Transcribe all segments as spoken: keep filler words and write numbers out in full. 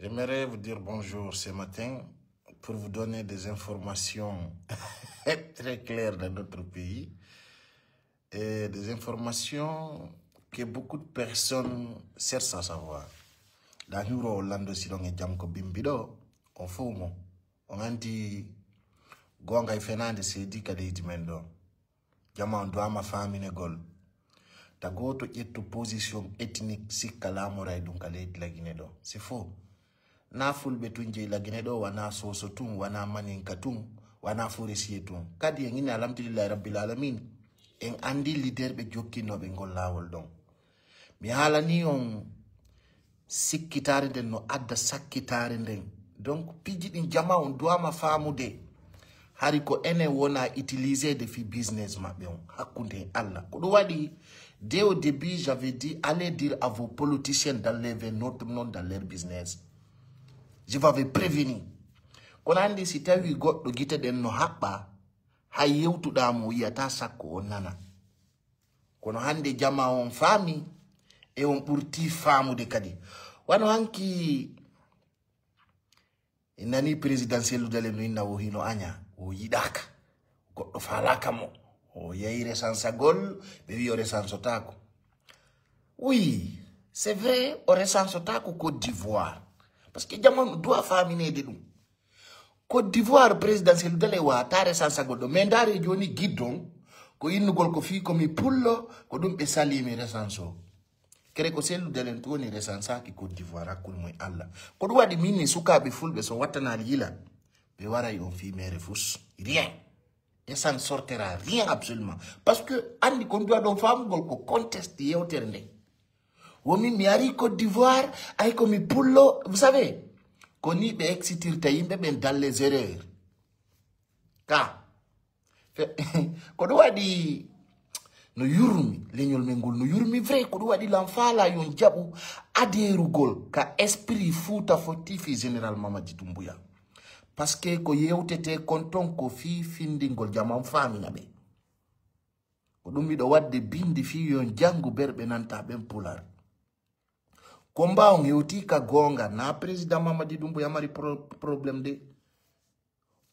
J'aimerais vous dire bonjour ce matin pour vous donner des informations très claires dans notre pays. Et des informations que beaucoup de personnes cherchent à savoir. Dans Huro Orlando Sidon et Jamko Bimbido, on fomo. On anti gonga e fenande sedi ka leydi men ɗo. Jama on duwama faaminegol. Ta gooto ƴettu position ethnique sikka laamoray ɗum ka leydi Lagine ɗo. C'est faux. Na fulɓe tun jeyi Lagine ɗo, wana Soso tun, wana Maninka tun, wana Forestier tun. Kadi en inni alhamdulillahi rabbil alamin. En andi leader ɓe jokkinnoɓe ngol laawol ɗon. Mi haalani on sikkitaare nden no adda sakkitaare nden. Donc, piiji ɗin jama on duwama faamude. Hari ko enen wona utiliser de fi business maɓɓe on. Hakkunde e Allah. Ko ɗum waɗi, dès au début, j'avais dit, allez dire à vos politiciens d'enlever notre nom dans leur business. Je vous avais prévenu. Kono andi si tawi goɗɗo gite ɗen no haɓɓa, hay yewtuɗa mo yiyata sakko o nana. Kono hande jama on faami, e on ɓurti faamude kadi. Wano hanki, en nani président Cellou Dalein no inna o hino aña, o yiɗaka, goɗɗo faalaka mo, o yehi resansagol, ɓe wi o resansotaako. Oui, c'est vrai, o resansotaako Côte d'Ivoire. Parce que jama on duwa faaminede ɗum. Côte d'Ivoire président Cellou Dalein wata resansagol ɗo. Mais ndaare jooni giddon, ko innugol ko fii ko mi pullo, ko ɗum ɓe salimi resanso. Kere ko Cellou Dalein tun woni resansaki Côte d'Ivoire hakkunde mo e Allah. Ko ɗum waɗi min ni sukaaɓe fulɓe so wattanaali yila, ɓe waray on fii mere fus. Rien. Et ça ne sortira rien absolument. Parce que andi kon duwa ɗon faamugol ko contexte yewtere nde. Womi mi ari Côte d'Ivoire, ay ko mi pullo, vous savez, ko ni ɓe excitirta yimɓe ɓen dans les erreurs. Ka, fe-, ko ɗum waɗi no yurmi, leñol men ngol no yurmi vrai, ko ɗum waɗi lan faala yon jaɓu aderugol ka esprit Fuuta Fotti fi Général Mamadi Doumbouya. Parce que ko yewtete kon ton ko fii findingol jama on faamina ɓe. Ko ɗum miɗo waɗde bindi fii yon janngu berɓe nanta ɓen pular. Combat on hewti ka goonga, na président Mamadi Doumbouya mari pro-, problème de.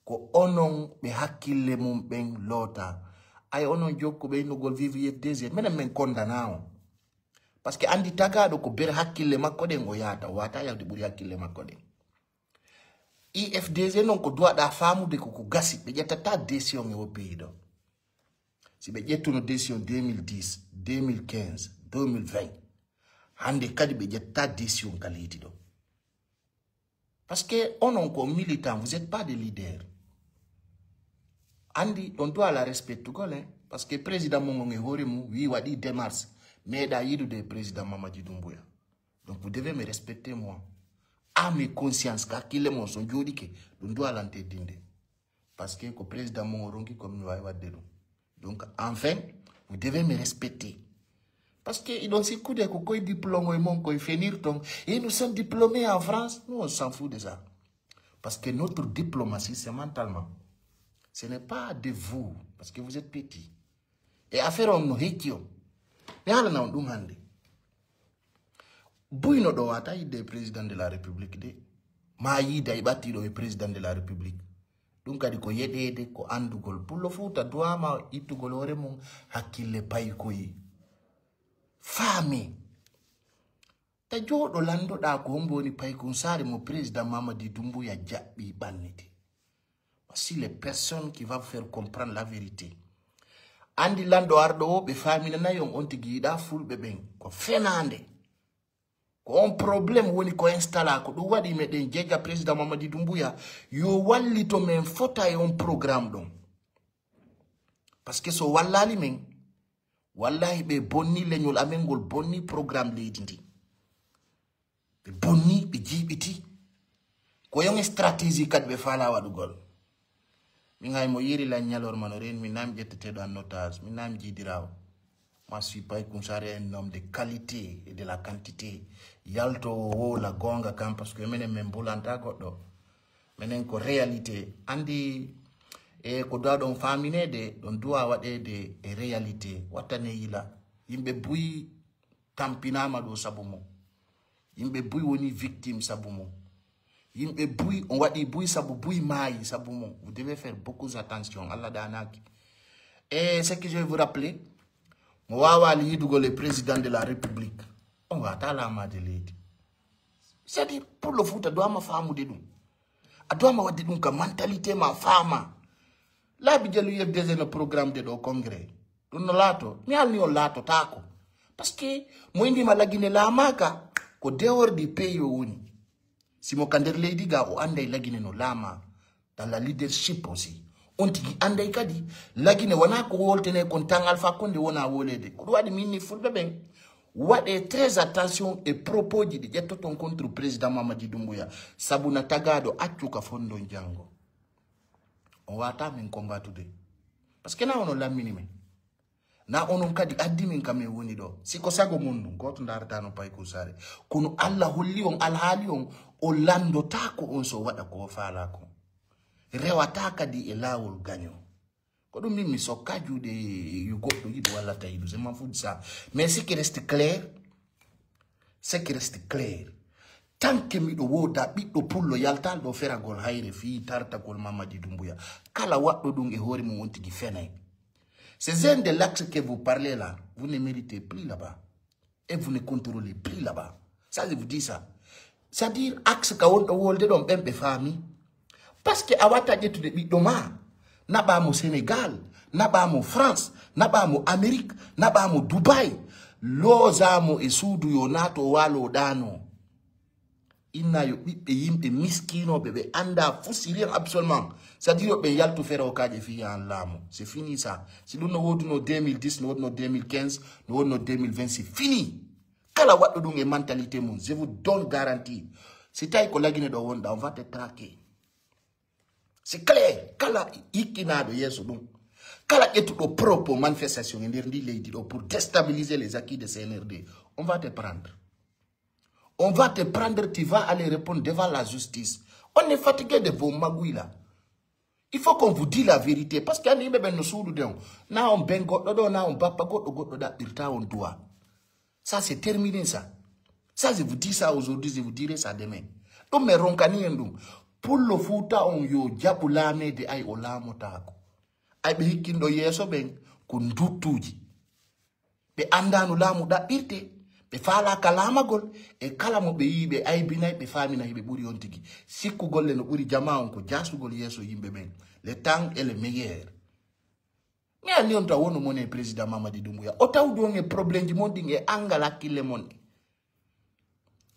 Ko onon ɓe hakkille mum ɓen loota. Ay onon jokkuɓe innugol vivi F D G, menen men kondana on. Parce que andi tagaaɗo ko ber hakkille makko ɗen o yaata, o wata yahde ɓuri hakkille makko ɗen. I F D G non ko duwaɗa faamude ko ko gasi, ɓe ƴettata décision e o pays ɗo. Si ɓe ƴettuno décision deux mille dix, deux mille quinze, deux mille vingt, hande kadi ɓe ƴetta décision ka leydi ɗo. Parce que onon ko militant, vous êtes pas des leaders. Andi, ɗon duwa la respectugol, hein. Parce que président mo ngon e hoore mum, wi waɗi démarche, meeɗa yiɗude président Mamadi Doumbouya. Donc vous devez me respecter moi. Âme et conscience, ka hakkille mon so jooɗike, ɗum duwa lan teddinde. Parce que ko président mon o ronki ko mi wawi wadde ɗum. Donc enfin, vous devez me respecter. Parce que iɗon sikkude ko koye diplôme e mon koye fenir ton. Et nous sommes diplômés en France, nous on s'en fout de ça. Parce que notre diplomatie, c'est mentalement. Ce n'est pas de vous, parce que vous êtes petit. E affaire on no hecci on. Mi haalana on ɗum hannde. Buyno ɗo wata yidde e président de la république de. Ma yiida e ɓattiɗo e président de la république. Ɗum kadi ko yeɗeede, ko anndugol. Pullo Fuuta duwama ittugol hoore mum hakkille paykoyi. Faami. Ta jooɗo lanndoɗaa ko hombo woni paykun saare mo président Mamadi Doumbouya jaɓɓi ɓanniti. Voici les personnes qui va vous faire comprendre la vérité. Andi lanɗo arɗo o, ɓe faaminanayi on on tigi yiɗa fulɓe ɓen. Ko fenaande. Ko on problème woni ko installa. Ko ɗum waɗi meɗen jeja président Mamadi Doumbouya yo wallito men fota e on programme ɗon. Parce que so wallali men, wallahi ɓe bonni leñol amen ngol, bonni programme leydi ndi. Ɓe bonni, ɓe jiiɓiti. Ko yon stratégie kadi ɓe faala waɗugol. Min hay mo yiiri lan ñalorma no reen, min naami ƴetteteeɗo en otage, min naami jiidiraawo. Moi, je suis pas comme ça, un homme de qualité et de la quantité. Yaltoowo wowla goonga kan, parce que menen men mbulanta goɗɗo. Menen ko réalité. Andi, e ko duwa ɗon faamineede, ɗon duwa waɗeede e réalité. Wattane yila. Yimɓe buy tampinaama ɗo sabu mum. Yimɓe buy woni victime sabu mum. Yimɓe buy, on waɗi buy sabu buy maayi sabu mon. Vous devez faire beaucoup attention. Allah ɗaanaaki. Et ce que je vais vous rappeler, mo waawaali yidugo le président de la République. On waawataa laamaade leydi. C'est-à-dire, pour le foot, a doit ma faamude ɗum. A doit ma waɗde ɗum ka mentalité ma faama. Laabi jalu U F D G no programme de ɗo congrès. Ɗum no laato. Mi halni on laatotaako. Parce que mo indima Lagine laamaaka, ko dehors du pays o woni. Si mo ka nder leydi ga, o anday Lagine no laama. Dans la leadership aussi. On tigi anday kadi, Lagine wona ko woltene kon tan Alpha Condé wona wolede. Ko ɗum waɗi min ni fulɓe ɓen. Waɗe très attention e propos ji ɗi ƴettoton contre président Mamadi Doumbouya. Sabu na tagaɗo accu ka fondon jango. On wata min combattude. Parce que na onon lammini men. Na onon kadi addi min ka min woni ɗo. Si ko sago mon ɗum, gooto ndaarata no Paykur Sare. Kono Allah holli on alhaali on, o lanndota ko on so waɗa ko o faala ko. Rewata kadi e laawol gaño. Ko ɗum min mi sokka juuɗe yo goɗɗo yiɗu walla ta yiɗu. C'est m'en fous de ça. Mais ce qui reste clair, ce qui reste clair. Tant que miɗo wooda ɓiɗɗo pullo yaltal ɗo feragol hayre fii tartagol Mamadi Doumbouya. Kala waɗɗo ɗum e hoore mum on tigi fenay. Ces jeunes de l'axe que vous parlez là, vous ne méritez plus là-bas. Et vous ne contrôlez plus là-bas. Ça, je vous dis ça. C'est-à-dire, axe ka wonɗo wolde ɗon ɓen ɓe faami. Parce que a wata ƴettude ɓiɗɗo ma, naɓa mo Sénégal, naɓa mo France, naɓa mo Amérique, naɓa mo Dubaï, loosa mo e suudu yo naato waalo ɗaano. Inna yo ɓiɓɓe yimɓe miskinooɓe ɓe annda fuu si rien absolument. C'est-à-dire yo ɓe yaltu ferookaje fii an laamu. C'est fini ça. Si ɗum no woodunoo deux mille dix, no woodunoo deux mille quinze, no woodunoo deux mille vingt, c'est fini. Kala waɗɗo ɗum e mentalité mum, je vous donne garantie. Si tawi ko Lagine ɗo wonɗa, on va te traquer. C'est clair. Kala hikkinaaɗo yeeso ɗum. Kala ƴettuɗo propos manifestation e nder ndi leydi ɗo pour déstabiliser les acquis de C N R D, on va te prendre. On va te prendre, tu vas aller répondre devant la justice. On est fatigué de vos magouilles là. Il faut qu'on vous dise la vérité. Parce que andi yimɓe ɓen no suuɗude on. Na on ben goɗɗo ɗo, na on bappa goɗɗo, goɗɗo ɗaɓɓirta on duwa. Ça, c'est terminé, ça. Ça, je vous dis ça aujourd'hui, je vous dirai ça demain. Ɗum men ronkani en ɗum. Pullo Fuuta on yo jaɓu laameede, ay o laamotaako. Ay ɓe hikkinɗo yeeso ɓen ko nduttuuji. Ɓe anndaano laamu ɗaɓɓirte, ɓe faalaaka laamagol, e kala mo ɓe yi'i ɓe aybinay, ɓe faaminay ɓe ɓuri on tigi. Sikkugol le no ɓuri jamaa on ko jaasugol yeeso yimɓe ɓen. Le temps est le meilleur. Mi anndi on taw wono mon e président Mamadi Doumbouya. O tawdu on e problème ji mon ɗin e angal hakkille mon ɗin.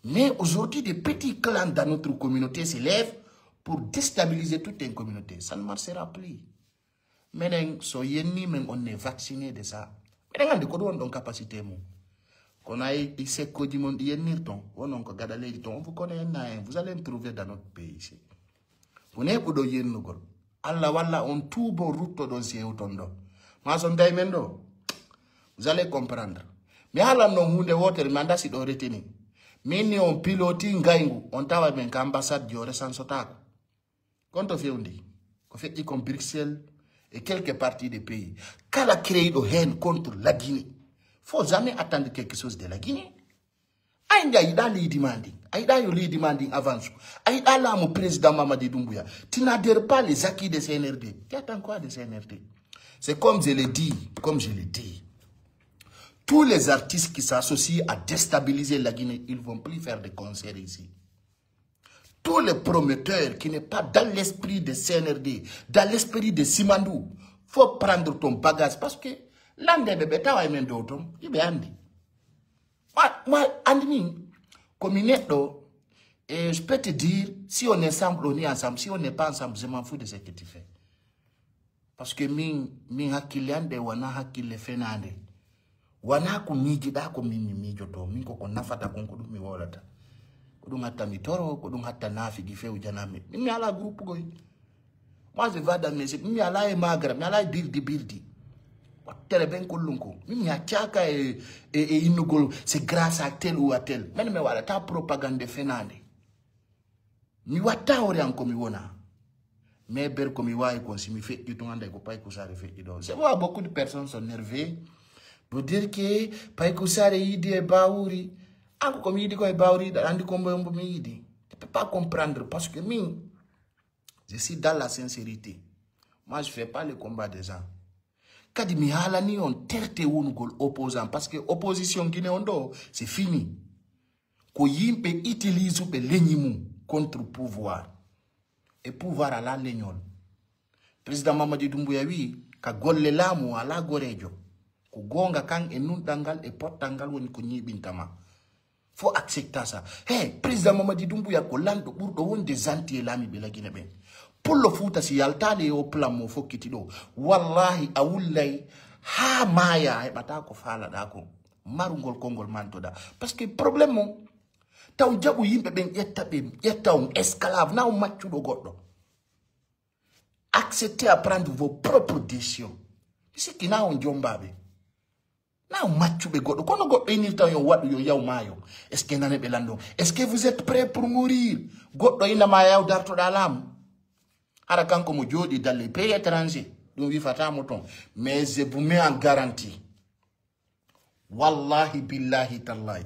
Mais aujourd'hui, des petits clans dans notre communauté se lèvent pour déstabiliser toute une communauté. Ça ne marchera plus. Menen, so yenni men, on est vacciné de ça. Menen anndi ko ɗum on ɗon capacité mum. Kono ay ɗi sekkoji mon ɗi yennirton, wonon ko gaɗa leydi ton, on fof kono yenna en, vous allez me trouver dans notre pays ici. Ko neɓuɗo yennugol. Allah walla on tuubon ruttoɗon si hewton ɗo. Ma so on tawi men ɗo, vous allez comprendre. Mi haalan non huunde wootere, mi annda si ɗo reteni. Min ni on piloti ngayngu, on tawa men ka ambassade ji o resansotaako. Kon to fewndi, ko feƴƴi kon Bruxelles et quelques parties de pays. Kala créiɗo haine contre Lagine, faut jamais attendre quelque chose de Lagine. Ay nde a yiɗa leydi ma ndin, a yiɗa yo leydi ma ndin avance, a yiɗa laamu président Mamadi Doumbouya, tu n'adhères pas les acquis de C N R D. Tu attends quoi de C N R D? C'est comme je le dis, comme je le dis. Tous les artistes qui s'associent à déstabiliser la Guinée, ils vont plus faire de concerts ici. Tous les promoteurs qui n'est pas dans l'esprit de C N R D, dans l'esprit de Simandou, faut prendre ton bagage parce que landeɓe ɓe tawa e men dow ton, iɓe anndi. Moi, moi, anndi min, ko mi neɗɗo, et je peux te dire, si on est ensemble, on est ensemble. Si on n'est pas ensemble, je m'en fous de ce que tu fais. Parce que min, min hakkille an ɗe wona hakkille fenaande. Wona ko miijiɗa ko min mi miijoto. Min ko ko nafata kon ko ɗum mi wolata. Ko ɗum hatta mi toro, ko ɗum hatta naafigi few janami. Min mi ala groupe goy. Moi, je vais dans mes, mi ala e magra, mi ala e birdi birdi. Wattere ben kollum ko. Min mi accaka e, e, e innugol, c'est grâce à tel ou à tel. Men mi waɗata propagande fenaande. Mi watta hoore an ko mi wona. Mais ber ko mi waawi kon, si mi feƴƴi tun, anday ko Payku Sare feƴƴi ɗo. C'est pourquoi beaucoup de personnes sont nervées pour dire que Payku Sare yiidi e Bawuri. An ko ko mi yiidi ko e Bawuri, ɗa andi ko mbo, mbo mi yiidi. Pas comprendre, parce que min, je suis dans la sincérité. Moi, je fais pas le combat des gens. Kadi mi haalani on terte wonugol opposant, parce que opposition Guinée on ɗo, c'est fini. Ko yimɓe utilise ɓe leñi mum contre pouvoir. E pouvoir ala leñol. Président Mamadi Doumbouya wi, ka golle laamu ala goreejo. Ko goonga kan e nunɗal ngal e pottal ngal woni ko ñiiɓinta ma. Faut accepter ça. Hey, président Mamadi Doumbouya ko lanɗo ɓurɗo wonde gentil e laamiiɓe Lagine ɓen. Pullo Fuuta si yaltaali e o plan mo fokkiti ɗo, wallahi a wullay haa maaya a heɓata ko faalaɗaa kon. Marugol konngol mantoɗaa. Parce que problème on, taw jaɓu yimɓe ɓen ƴetta ɓe, ƴetta on esclave, na on maccuɗo goɗɗo. Acceptez à prendre vos propres décisions. Mi sikki na on jombaaɓe. Na on maccuɓe goɗɗo. Kono goɗɗo inirta yo waɗu yo yaw maayo. Est-ce que nane ɓe lanndon? Est-ce que vous êtes prêts pour mourir? Goɗɗo ina ma yaw dartoɗaa laamu. Hara kanko mo jooɗi dans les pays étrangers. Ɗum wifata mo ton. Mais je vous mets en garantie. Wallahi, billahi, tallahi.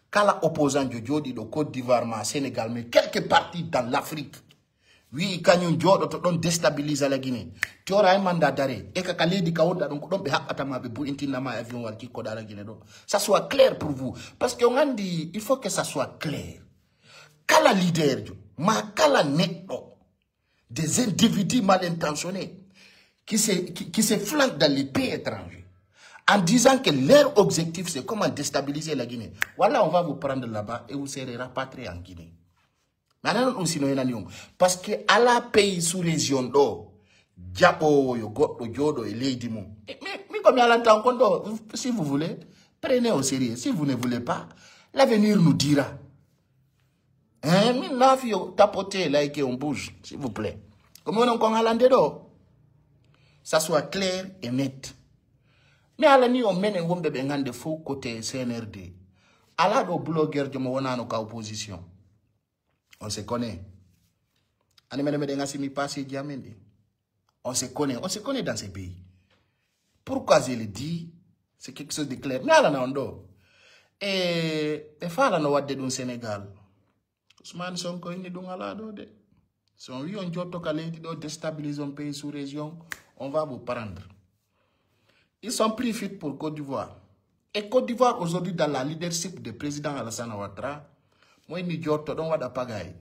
Kala opposant jo jooɗiiɗo Côte d'Ivoire ma Sénégal, mais quelque parti dans l'Afrique, wi'i kañum jooɗoto ɗon déstabiliser la Guinée. Tiora e mandat d'arrêt. E ka, ka leydi ka wonɗa ɗon, ko ɗon ɓe haɓɓata ma, ɓe bu'intinna ma e avion wal kikkoɗa la Guinée ɗo. Ça soit clair pour vous. Parce que on a dit, il faut que ça soit clair. Kala leader jo, ma kala neɗɗo, des individus mal intentionnés qui se, qui, qui se flanquent dans les pays étrangers en disant que leur objectif c'est comment déstabiliser la Guinée. Voilà, on va vous prendre là-bas et vous serez rapatriés en Guinée. Mais anan ɗum sino henani on. Parce que ala pays sous région ɗo jaɓoowo yo goɗɗo jooɗo e leydi mum. Mi, mi ko mi alanta on kon ɗo, si vous voulez, prenez au sérieux. Si vous ne voulez pas, l'avenir nous dira. Hein, min naafi yo tapoter, like, on bouge, s'il vous plaît. Ko mi wonon kon halande ɗo. Ça soit clair et net. Mi alani on menen wonɓe ɓen hannde fow côté C N R D. Alaa ɗo blogueur jo mo wonaano ka opposition. On se connaît. Ani menen meɗen asimi passé ji amen ɗi. On se connaît, on se connaît dans ces pays. Pourquoi je le dis? C'est quelque chose de clair. Mi alana on ɗo. E ɓe faalano wadde ɗum Sénégal. Ousmane Sonko inni ɗum alaa ɗo de. Si on wi on jotto ka leydi ɗo, déstabiliser on pays sous région, on va vous prendre. Ils sont pris fuite pour Côte d'Ivoire. Et Côte d'Ivoire aujourd'hui dans la leadership de président Alassane Ouattara, mo inni jotto ɗon waɗa pagaille.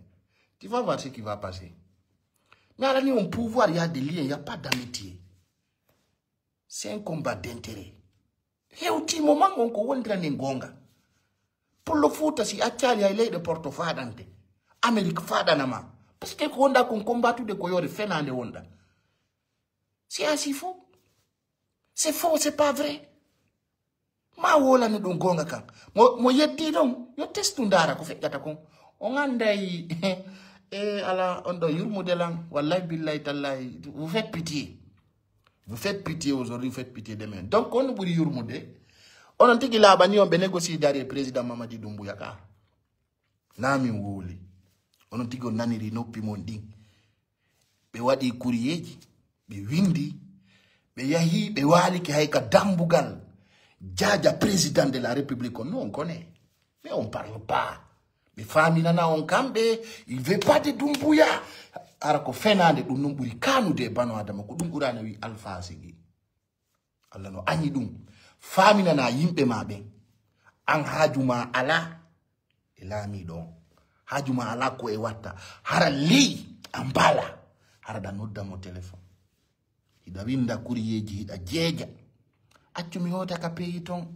Tu vas voir ce qui va passer. Mais alani on pouvoir, il y a des liens, il n'y a pas d'amitié. C'est un combat d'intérêt. Hewti mo man on ko wondirani goonga. Pullo Fuuta si accaali hay leyɗe Porto faaɗante. Amérique faaɗana ma. Parce que ko wonɗa kon combattude ko yoore fenaande wonɗa. C'est ainsi faux. C'est faux, c'est pas vrai. Ma wolani ɗum goonga kan. Mo, mo yeddi ɗon, yo testu ndaara ko feƴƴata kon. On anday, e ala on ɗo yurmude lan. Wallahi billahi tallahi, vous faites pitié. Vous faites pitié aujourd'hui, vous faites pitié demain. Donc, on ɓuri yurmude. Onon tigi laaɓani on ɓe négocier dari e président Mamadi Doumbouya ka. Na min wowli. Onon tigi on naniri noppi mon ɗin. Ɓe waɗi kuriyeeji, ɓe windi, ɓe yahi, ɓe waaliki hay ka dambugal jaaja président de la République on, non, on connaît. Mais on parle pas. Ɓe faaminana on kamɓe, il veut pas de Doumbouya. Ara ko fenaande ɗum ɗum ɓuri kaanude e bano Adama, ko ɗum Qur'aana wi alfaasigi. Allah no añi ɗum. Faaminana yimɓe ma ɓen. An haaju ma alaa e laamiiɗo on. Haaju ma alaa ko e watta. Hara ley a mbala. Hara ɗa nodda mo téléphone. Hiɗa winda kuriyeeji, hiɗa jeeja. Accu mi hoota ka peyi ton.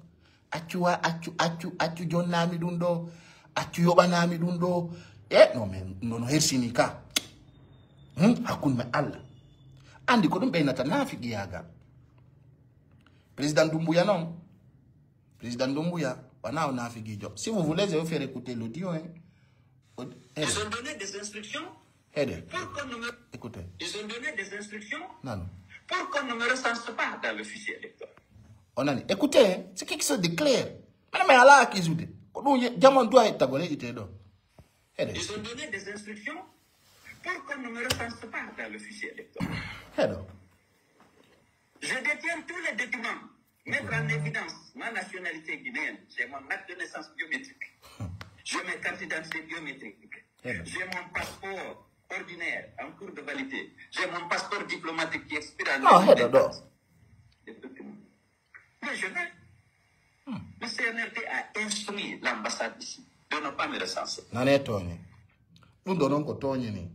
Accu wa, accu, accu, accu jonnaami ɗum ɗo. Accu yoɓanaami ɗum ɗo. E, no men, no, no hersini ka. Hmm? Hakkunde men Allah. Andi ko ɗum ɓeynata naafiqiyaagal. Président Doumbouya non. Président Doumbouya, wana o naafiqiijo. Si vous voulez, je vais faire écouter l'audio, hein. Aud-, eh. Ils ont donné des instructions Heɗe. Pour qu'on ne me, écoutez. Ils ont donné des instructions Non. Pour qu'on ne me recense pas dans le fichier électoral. On a dit, écoutez, c'est quelque chose de clair. Mana mais ala accusé. Ko ɗum ye-, jamon doit être tagore ite ɗo. Heɗe. Ils ont donné des instructions pour qu'on ne me recense pas dans le fichier électoral. Heɗo. Je détiens tous les documents. Mettre en évidence ma nationalité guinéenne. J'ai mon acte de naissance biométrique. J'ai mes cartes d'identité biométriques. J'ai mon passeport ordinaire en cours de validité. J'ai mon passeport diplomatique qui expire en Non, heɗo ɗo. Des documents. Mais je vais. Le C N R D a instruit l'ambassade ici de ne pas me recenser. Nane tooñe. Ɗum ɗo noon ko tooñe ni.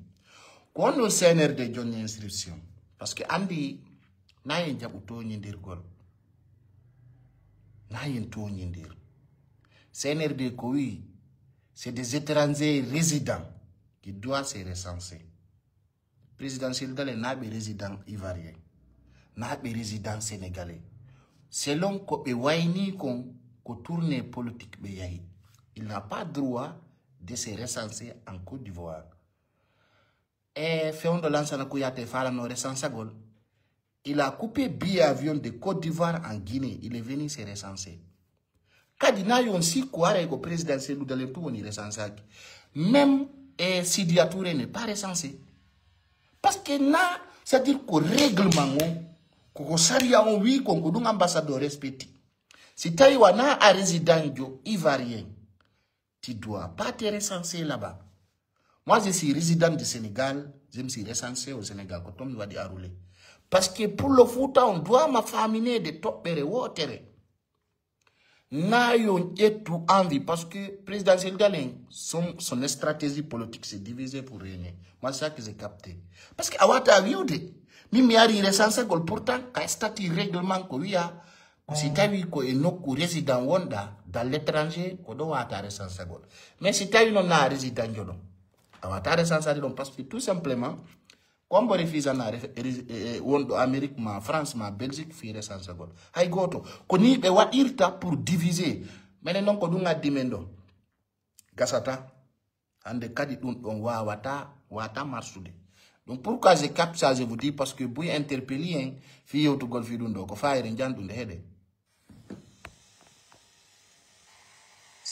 Ko honɗum C N R D jonni instruction? Parce que anndi na en jaɓu tooñindirgol. Na en tooñindir. C N R D ko wi, c'est des étrangers résidents qui doivent se recenser. Président Cellou Dalein na ɓe résident ivoirien, na ɓe résident sénégalais. Selon ko ɓe wayni kon, ko tournée politique ɓe yahi. Il n'a pas droit de se recenser en Côte d'Ivoire. E fewndo Lansana Kouyaté faalano resansagol, il a coupé billet avion de Côte d'Ivoire en Guinée. Il est venu se recenser. Kadi na yon sikku haray ko président Cellou Dalein tun woni recensaaki. Même e Sidia Touré n'est pas recensé. Parce que na, c'est-à-dire ko règlement on, ko ko sariya on wi kon, ko ɗum ambassade o respecti. Si tawi wa na a résident jo ivoirien, tu dois pas te recenser là-bas. Moi, je suis résident du Sénégal, je me suis recensé au Sénégal, ko ton mi waɗi arule. Parce que pour le Fouta, on doit ma famine de toɓɓere wootere. Na yon ƴettu envie, parce que président Cellou Dalein, son, son stratégie politique, c'est diviser pour régner. Moi, c'est ça que j'ai capté. Parce que a wata wiude, min mi ari resansagol, pourtant, ka statut règlement ko wiya, ko si tawi ko e nokku résident wonɗa, dans l'étranger, ko ɗo wata resansagol. Mais si tawi non na résident joɗo, a wata resansade ɗon, parce que tout simplement, Kombo refusana ref-, res-, eh, eh, wonɗo Amérique ma France ma Belgique fii resansagol. Hay gooto. Ko nii ɓe waɗirta pour diviser. Menen non ko ɗum addi men ɗo. Gasata. Hande kadi ɗum ɗon waawata, waawata marsude. Donc pourquoi je capte ça, je vous dis, parce que buy interpellé en fii yewtugol fii ɗum ɗo. Ko fayre njanɗunde heɗe.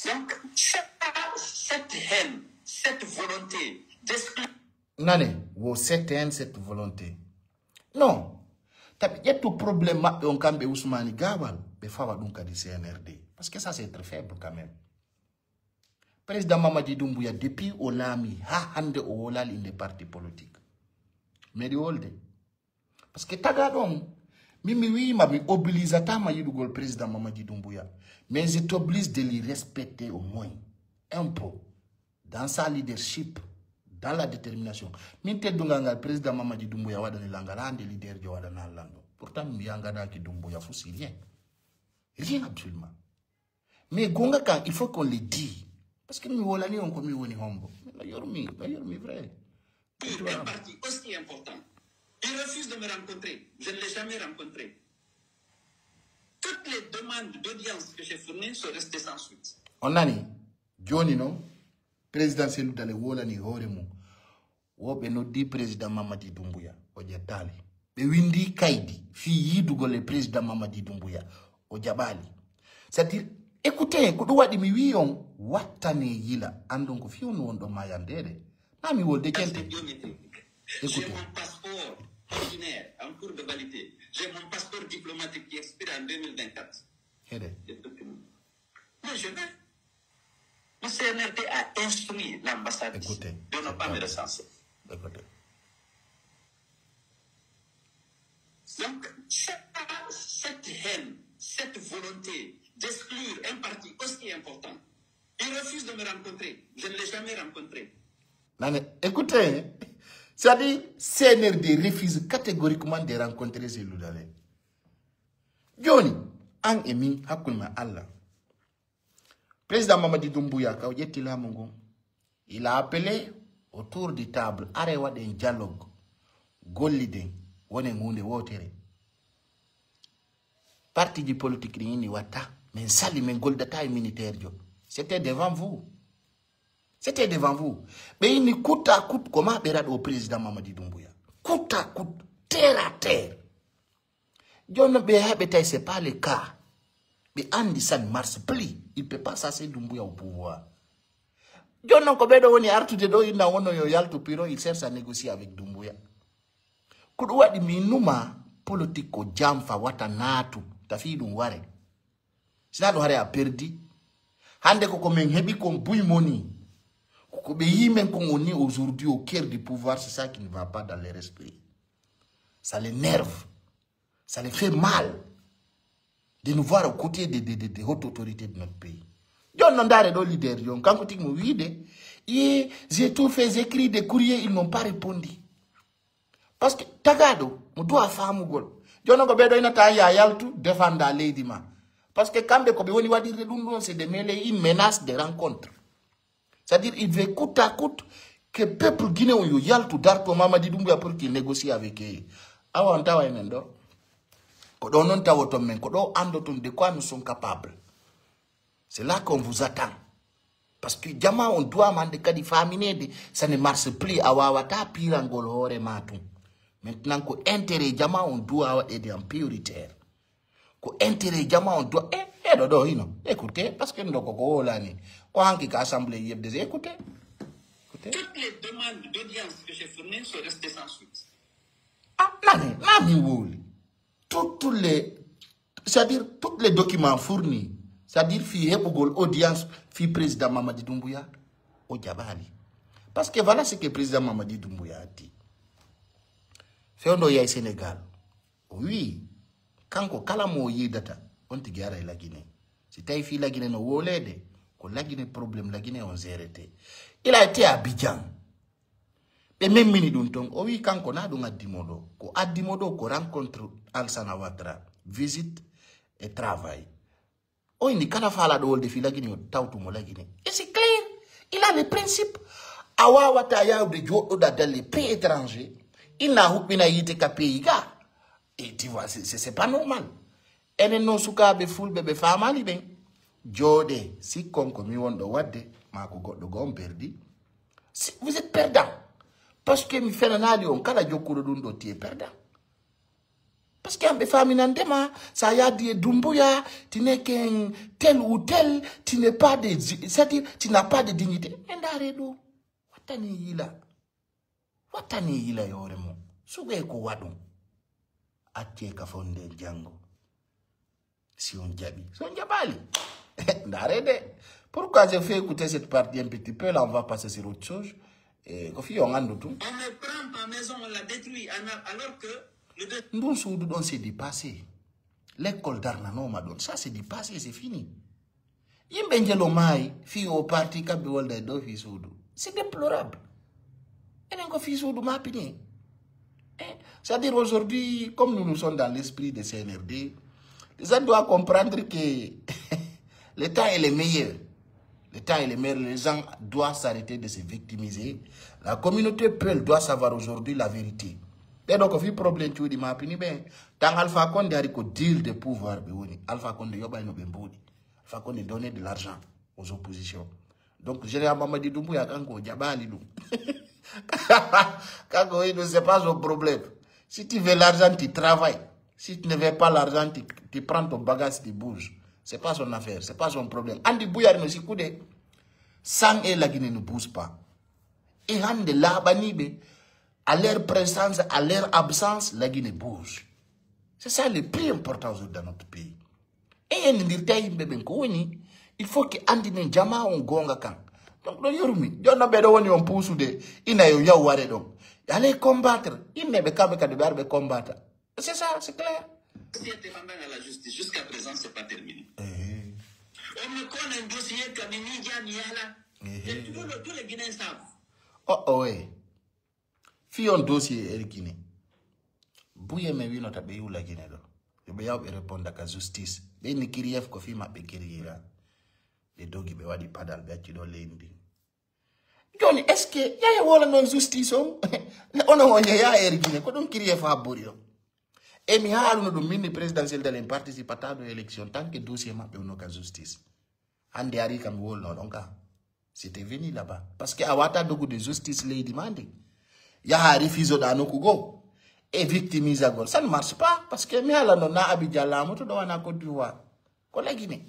Donc, cette haine, cette volonté d'exclure Nane, wo cette haine, cette volonté. Non. Tabi ƴettu problème maɓɓe on kamɓe Ousmane Gawal, ɓe fawa ɗum kadi C N R D. Parce que ça, c'est très faible quand même. Président Mamadi Doumbouya, depuis o laami, ha hande o wolali inde parti politique. Meɗi wolde. Parce que taga ɗon, min mi wiima mi obligatama yiɗugol président Mamadi Doumbouya. Mais je t'oblige de lui respecter au moins un peu. Dans sa leadership, dans la détermination. Min teddungal ngal président Mamadi Doumbouya waɗani langal hande leader jo waɗana lanɗo. Pourtant, mi yangadaki Doumbouya fu si rien. Rien absolument. Mais gonga kan, il faut qu'on le dit. Parce que mi wolani on ko mi woni hombo. Mais no yormi, no yormi vrai. Un parti aussi important. Il refuse de me rencontrer. Je ne l'ai jamais rencontré. Toutes les demandes d'audience que j'ai fournies sont restées sans suite. On nani, joni non, président Cellou Dalein wolani hoore mum. Wo ɓe noddi président Mamadi Doumbouya, o ƴettaali. Ɓe windi kaydi fii yiidugol e président Mamadi Doumbouya, o jaɓaali. C'est-à-dire, écoutez, ko ɗum waɗi mi wii on, wattane yila, anndon ko fii on wonɗo maayandeede. Naa mi wolde jente. Écoutez. J'ai mon passeport ordinaire en cours de validité. J'ai mon passeport diplomatique qui expire en deux mille vingt-quatre. Heɗe. Mais je vais. Le C N R D a instruit l'ambassade ici de ne pas me recenser. Écoutez. Donc, cette, cette haine, cette volonté d'exclure un parti aussi important, il refuse de me rencontrer. Je ne l'ai jamais rencontré. Nane, écoutez, c'est-à-dire, C N R D refuse catégoriquement de rencontrer Cellou Dalein. Joni, an e min, hakkunde ma Allah. Président Mamadi Doumbouya, ka o ƴetti laamu ngun, il a appelé autour de table, are waɗen dialogue, golliden, wonen huunde wootere. Parti ji politique ɗin inni watta, min sali, min goldata e militaire jo. C'était devant vous. C'était devant vous. Ɓe inni coûte à coûte, ko ma ɓe raɗo président Mamadi Doumbouya. Coûte à coûte, terre à terre. Jooni non ɓe heɓetay, c'est pas le cas. Ɓe anndi ça ne marche plus. Il peut pas chasser Doumbouya au pouvoir. Jooni non ko ɓeɗo woni artude ɗo, inna wono yo yaltu piro, il cherche à négocier avec Doumbouya. Ko ɗum waɗi mi numa politique ko janfa wata naatu, ta fii ɗum ware. Sina ɗum hare a perdi. Hande ko ko min heɓi kon buy moni. Ko Ko ɓe yii men kon, on est aujourd'hui au cœur du pouvoir, c'est ça qui ne va pas dans leur esprit. Ça les énerve. Ça les fait mal de nous voir aux côtés des, des, des, des hautes autorités de notre pays. Jooni non, ndaare ɗoo leader jooni, kanko tigi mo wiide, "Ye, j'ai tout fait, j'ai écrit des courriers, ils n'ont pas répondu." Parce que tagaaɗo mo duwaa faamugol. Jooni non ko ɓee ɗoo ina tawa ya yaltu, defanda leydi ma. Parce que kamɓe ko ɓe woni waɗirde ɗum ɗon, c'est des mêlées, une menace de rencontre. C'est-à-dire, il veut coûte à coûte que peuple guinéen yo yaltu darto Mamadi Doumbouya pour qu'il négocie avec eux. Awa on tawa e men ɗoo. Ko ɗoo non tawoton men, ko ɗoo anndoton de quoi nous sommes capables. C'est là qu'on vous attend. Parce que jamaa on duwaa ma hannde kadi faamineede, ça ne marche plus, a waawataa piirangol hoore ma tun. Maintenant, ko intérêt jamaa on duwaa waɗeede en prioritaire. Ko intérêt jamaa on duwaa, e, e ɗoo ɗoo hino, écoutez, parce que ndo ko ko wowlani. Ko hanki ka assemblée yeɓde, écoutez. Écoutez. Toutes les demandes d'audience que j'ai fournies sont restées sans suite. Ah, nani, nani wowli. Toutes les, c'est-à-dire, tous les documents fournis, c'est-à-dire, fii heɓugol audience, fii président Mamadi Doumbouya, o jaɓaali. Parce que voilà ce que président Mamadi Doumbouya a dit. Fewndo yahi Sénégal, o wii, kanko kala mo o yiidata, on tigi ara e Lagine. Si tawi fii Lagine no wooleede, ko Lagine problème Lagine on gérete. Il a été à Abidjan. Ɓe memmini ɗum ton. O wii kanko na ɗum addi mo ɗo. Ko addi mo ɗo ko rencontre Alassane Ouattara, visite et travail. O inni kala faalaaɗo wolde fii Lagine, o tawtu mo Lagine. Et c'est clair. Il a les principes. A waawataa yahude jooɗoɗaa dans les pays étrangers. Ina huɓɓina yiite ka pays ga. Et tu vois, c'est, c'est, c'est pas normal. Enen non sukaaɓe fulɓe ɓe faamaali ɓen. Jooɗee, sikkon ko mi wonɗo waɗde, maa ko goɗɗo goo on perdi. Si, vous êtes perdant. Parce que mi fenanaali on, kala jokkuɗo ɗum ɗo, tu es perdant. Parce que an ɓe faaminande ma, sa yaadi e Dumbuya, tu n'es qu'un tel ou tel, tu n'es pas de, c'est-à-dire, tu n'as pas de dignité. E ndaare ɗo, wattani yila. Wattani yila yoore mum. Sugee ko waɗum. Accee ka fonden janngo. Si on jaɓi. Si on jaɓaali. Ndaare de. Pourquoi je fais écouter cette partie un petit peu, là, on va passer sur autre chose. Eh, ko fii on anndu tun. On me prend ma maison, on la détruit, alors que le deux Ndun suudu ɗon, c'est du passé. L'école darnanooma ɗon. Ça, c'est du passé, c'est fini. Yimɓe njelo maayi, fii o parti kamɓe wolda e dow fii suudu. C'est déplorable. Enen ko fii suudu maapini. Eh, c'est-à-dire aujourd'hui, comme nous, nous sommes dans l'esprit de C N R D, les gens doivent comprendre que le temps est le meilleur. Le temps est le meilleur. Les gens doivent s'arrêter de se victimiser. La communauté Peul doit savoir aujourd'hui la vérité. Ɓe ɗo ko fii problème cuuɗi maapini ɓe. Tan Alpha Condé ari ko deal de pouvoir ɓe woni. Alpha Condé yoɓayno ɓe mbuuɗi. Alpha Condé donner de l'argent aux oppositions. Donc, Général Mamadi Doumbouya, kanko o jaɓaali ɗum. Kanko o wi'i ɗum, c'est pas son problème. Si tu veux l'argent, tu travailles. Si tu ne veux pas l'argent, tu, tu prends ton bagage, tu bouges. C'est pas son affaire, c'est pas son problème. Anndi Buyar no sikkude, sans eux, la Guinée ne bouge pas. E hannde laaɓaniiɓe, à leur présence, à leur absence, la Guinée bouge. C'est ça le plus important aujourd'hui dans notre pays. E yenndirta e yimɓe ɓen ko woni, il faut que anndinen jamaa on goonga kan. Donc ɗon yurmi. Jooni non ɓe ɗo woni on puusude, ina yo yaw ware ɗon. Allez combattre. Yimɓe ɓe kamɓe kadi ɓe ara ɓe combatta. C'est ça, c'est clair. Dossier te pendant à la justice. Jusqu'à présent, c'est pas terminé. Eh. On me connaît un dossier que mi miija mi yala. Eh. Et tout le, tous les Guinéens savent. Oh, oh, eh. Fii on dossier Air Guinée. Buye me winota ɓe yula Guinée ɗo. Yo ɓe yaw ɓe réponda ka justice. Ɓe ni kiriyeef ko fii maɓɓe kiriyira. Ɓe dogi ɓe waɗi padal ɓe acci ɗo leydi ndin. Jooni, est-ce que yaya wala non justice on? Ono on yaya Air Guinée, ko ɗum kiriyeef habbori on. E mi haaluno ɗum, min ni présidentiel dalen participata ɗo élection, tant que dossier maɓɓe on no ka justice. Hannde ari kam mi wolno ɗon ka. C'était venu là-bas. Parce que a wata dogude justice leydi ma ndi. Yaha refuse ɗa nokku go. E victimisagol. Ça ne marche pas. Parce que mi haala non na Abidjan laamoto ɗo wana Côte d'Ivoire. Ko la Guinée.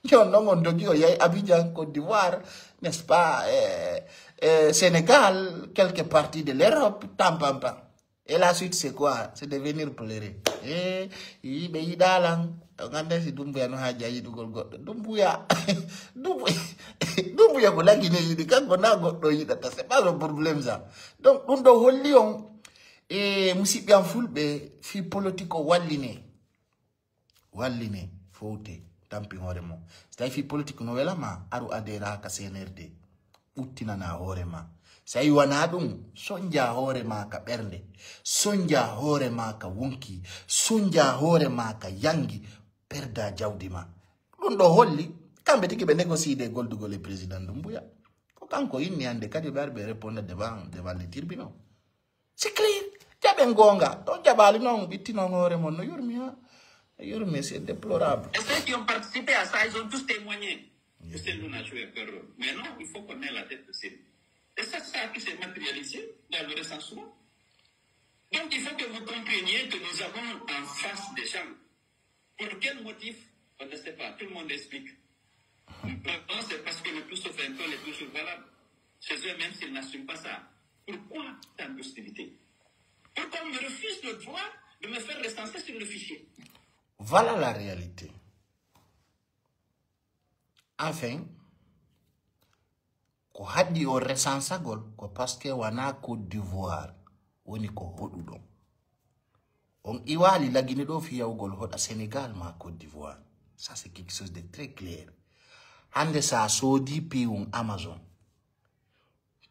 Jooni non on dogi o yahi Abidjan, Côte d'Ivoire, n'est-ce pas, eh, eh, Sénégal, quelques parties de l'Europe, tam, pam, pam. Et la suite, c'est quoi? C'est de venir pleurer. Eh, yiɓe yiɗaa lan. On anndaa si Dumbuya no haaji a yiɗugol goɗɗo. Dumbuya, Dumbuya, Dumbuya ko Lagine yiɗi, kanko na goɗɗo yiɗata. C'est pas le problème ça. Donc, ɗum ɗo holli on, e musidɓe am fulɓe, fii politique o walline. Walline, fowte, tampi hoore mo. Si tawi fii politique no wela ma, aru adera ka C N R D. Ɓuttinana hoore ma. Si tawi wanaa ɗum, sonja hoore ma ka ɓernde. Sonja hoore ma ka wonki. Sonja hoore ma ka yangi. Perda jawdi ma. Ɗum ɗo holli, kamɓe tigi ɓe négocier goldugol e président Dumbuya. Ko kanko inni hannde kadi ɓe ari ɓe répondre devant, devant les tribunaux. C'est clair. Jaɓen goonga. To jaɓaali non, ɓittinon hoore mon. No yurmi, ha? No yurmi, c'est déplorable. Et ceux qui ont participé à ça, ils ont tous témoigné que Cellou n'a joué aucun rôle. Mais non, il faut qu'on ait la tête de Cellou. Et ça, ça a pu se matérialiser dans le recensement. Donc, il faut que vous compreniez que nous avons en face des gens. Pour quel motif? On ne sait pas. Tout le monde explique. Non, c'est parce que le plus souverain est toujours valable. Chez eux, même s'ils n'assument pas ça. Pourquoi tant d'hostilité? Pourquoi on me refuse le droit de me faire recenser sur le fichier? Voilà la réalité. Enfin, ko haɗi o resansagol ko parce que wanaa Côte d'Ivoire woni ko hoɗuɗon. On iwaali Lagine ɗo fii yahugol hoɗa Sénégal maa Côte d'Ivoire. Ça, c'est quelque chose de très clair. Hannde sa soodi piiwun Amazon,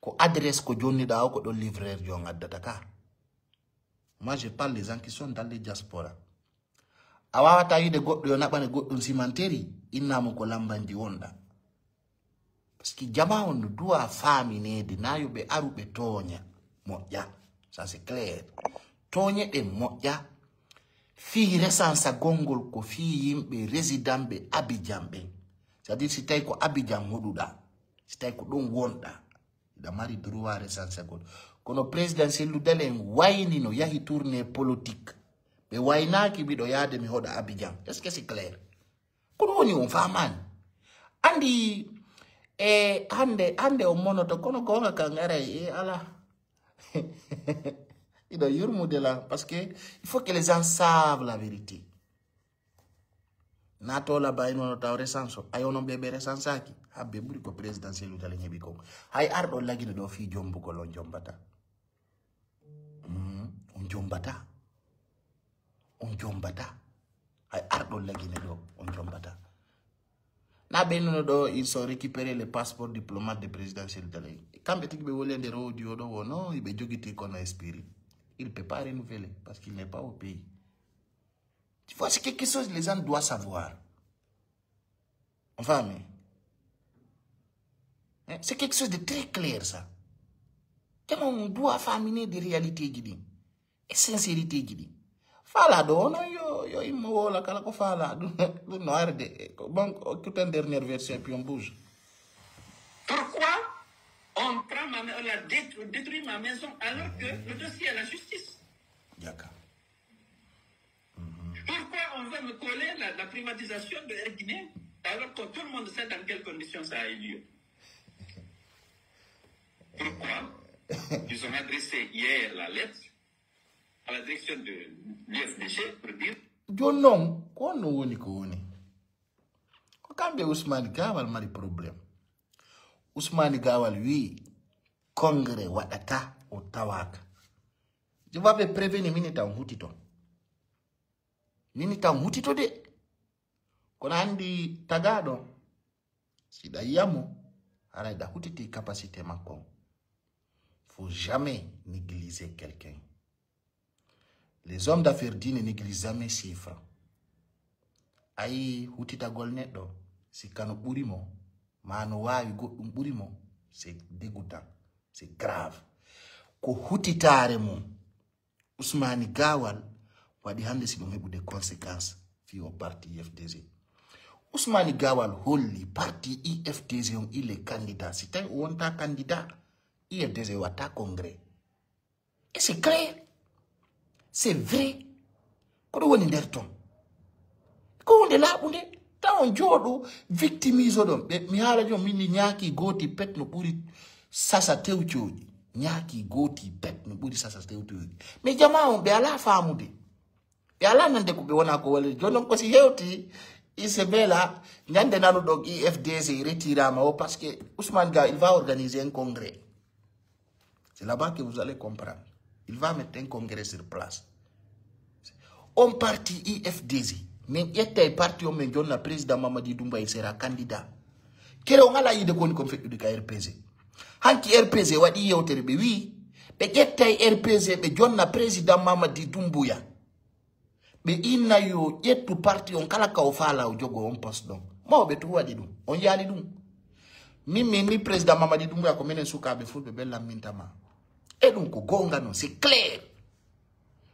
ko adresse ko jonniɗaa o ko ɗon livreur jo on addata ka. Moi, je parle des gens qui sont dans les diaspora. A waawataa yiide goɗɗo yo naɓane goɗɗum simanteri, innaa mo ko lambanji wonɗa. Parce que jamaa on no duwaa faamineede, naa yo ɓe aru ɓe tooña, moƴƴa. Ça, c'est clair. Tooñe ɗen moƴƴa. Fii resansagol ngol ko fii yimɓe résident ɓe Abidjan ɓen. C'est-à-dire, si tawi ko Abidjan hoɗuɗaa, si tawi ko ɗon wonɗaa, hiɗa mari droit resansagol. Kono président Cellou Dalein wayni no yahi tournée politique. Ɓe waynaaki miɗo yaade mi hoɗa Abidjan. Est-ce que c'est clair? Ko ɗum woni on faamaani. Anndi, e hannde, hannde on monoto, kono goonga kan aray, e ala. Hiɗo yurmude la, parce que il faut que les gens savent la vérité. Na tola bay nono taw resanso. Ay onon ɓe ɓe resansaki. Habbe ɓuri ko président Cellou Dalein heɓi kon. Hay arɗo Lagine ɗo fii jombugol on jombata. Mm, on jombata. On jombata. Hay arɗo Lagine ɗo on jombata. Na ɓe nono ɗo, ils sont récupérés les passeports diplomates de président Cellou Dalein. Kamɓe tigi ɓe woli e nder audio ɗo wono, ɓe jogiti kono esprit. Il peut pas renouveler parce qu'il n'est pas au pays. Tu vois, c'est quelque chose que les gens doivent savoir. On faami? Hein? C'est quelque chose de très clair, ça. Tellement on doit faamine des réalités ji ɗin. E sincérité ji ɗin. Faalaaɗo o non yo, yo immo woola kala ko faalaa. Ɗum, ɗum no arde. Ko bon, ko toute une dernière version, puis on bouge. Pourquoi on prend ma maison, on a détruit, détruit ma maison alors que le dossier est à la justice? Jaka. Pourquoi on veut me coller la, la privatisation de Air Guinée alors que tout le monde sait dans quelles conditions ça a eu lieu? Pourquoi ils ont adressé hier la lettre à la direction de l'U F D G pour dire... Jooni non, ko honno woni ko woni? Ko kamɓe Ousmane Gawal mari problème. Ousmane Gawal wi congrès waɗata o tawaka. Je vais prévenir militant hutito. Militant hutito de. Kono anndi tagaaɗo, si ɗa yamo, haray ɗa hutiti capacité makko. Faut jamais négliger quelqu'un. Les hommes d'affaires dits ne négligent jamais chiffre. Ayi hutitagol neɗɗo, si kano ɓuri mo, ma no waawi goɗɗum ɓuri mo, c'est dégoûtant, c'est grave. Ko hutitaare mum. Ousmane Gawal waɗi hannde si ɗum heɓude conséquence fii o parti U F D G. Ousmane Gawal holli parti U F D G on il est candidat. Si tawi o wonta candidat, U F D G watta congrès. Et c'est clair. C'est vrai. Ko ɗum woni nder ton. Ko hunde laaɓunde. Taw on jooɗo victimise ɗon. Ɓe, mi haala jom min ni ñaaki gooti pet no ɓuri sasa tewcooji. Ñaaki gooti pet no ɓuri sasa tewtoyde. Mais jamaa on ɓe alaa faamude. Ɓe alaa nande ko ɓe wona ko walliri. Jooni non ko si hewti, Isabela, ñande nanuɗon I F D C retirama o, parce que Ousmane Ga, il va organiser un congrès. C'est là-bas que vous allez comprendre. Il va mettre un congrès sur place. On parti I F D C, min ƴettay parti on, min jonna président Mamadi Doumbouya sera candidat. Kere on alaa yiide ko woni kon feƴƴude ka R P G. Hanki R P G waɗi yewtere, ɓe wi'i, ɓe ƴettay R P G, ɓe jonna président Mamadi Doumbouya. Ɓe inna yo ƴettu parti on kala ka o faala o jogo on poste ɗon. Mawɓe tun waɗi ɗum. On yaali ɗum. Min, min ni président Mamadi Doumbouya ko menen sukaaɓe fulɓe ɓe lamminta ma. E ɗum ko goonga non, c'est clair.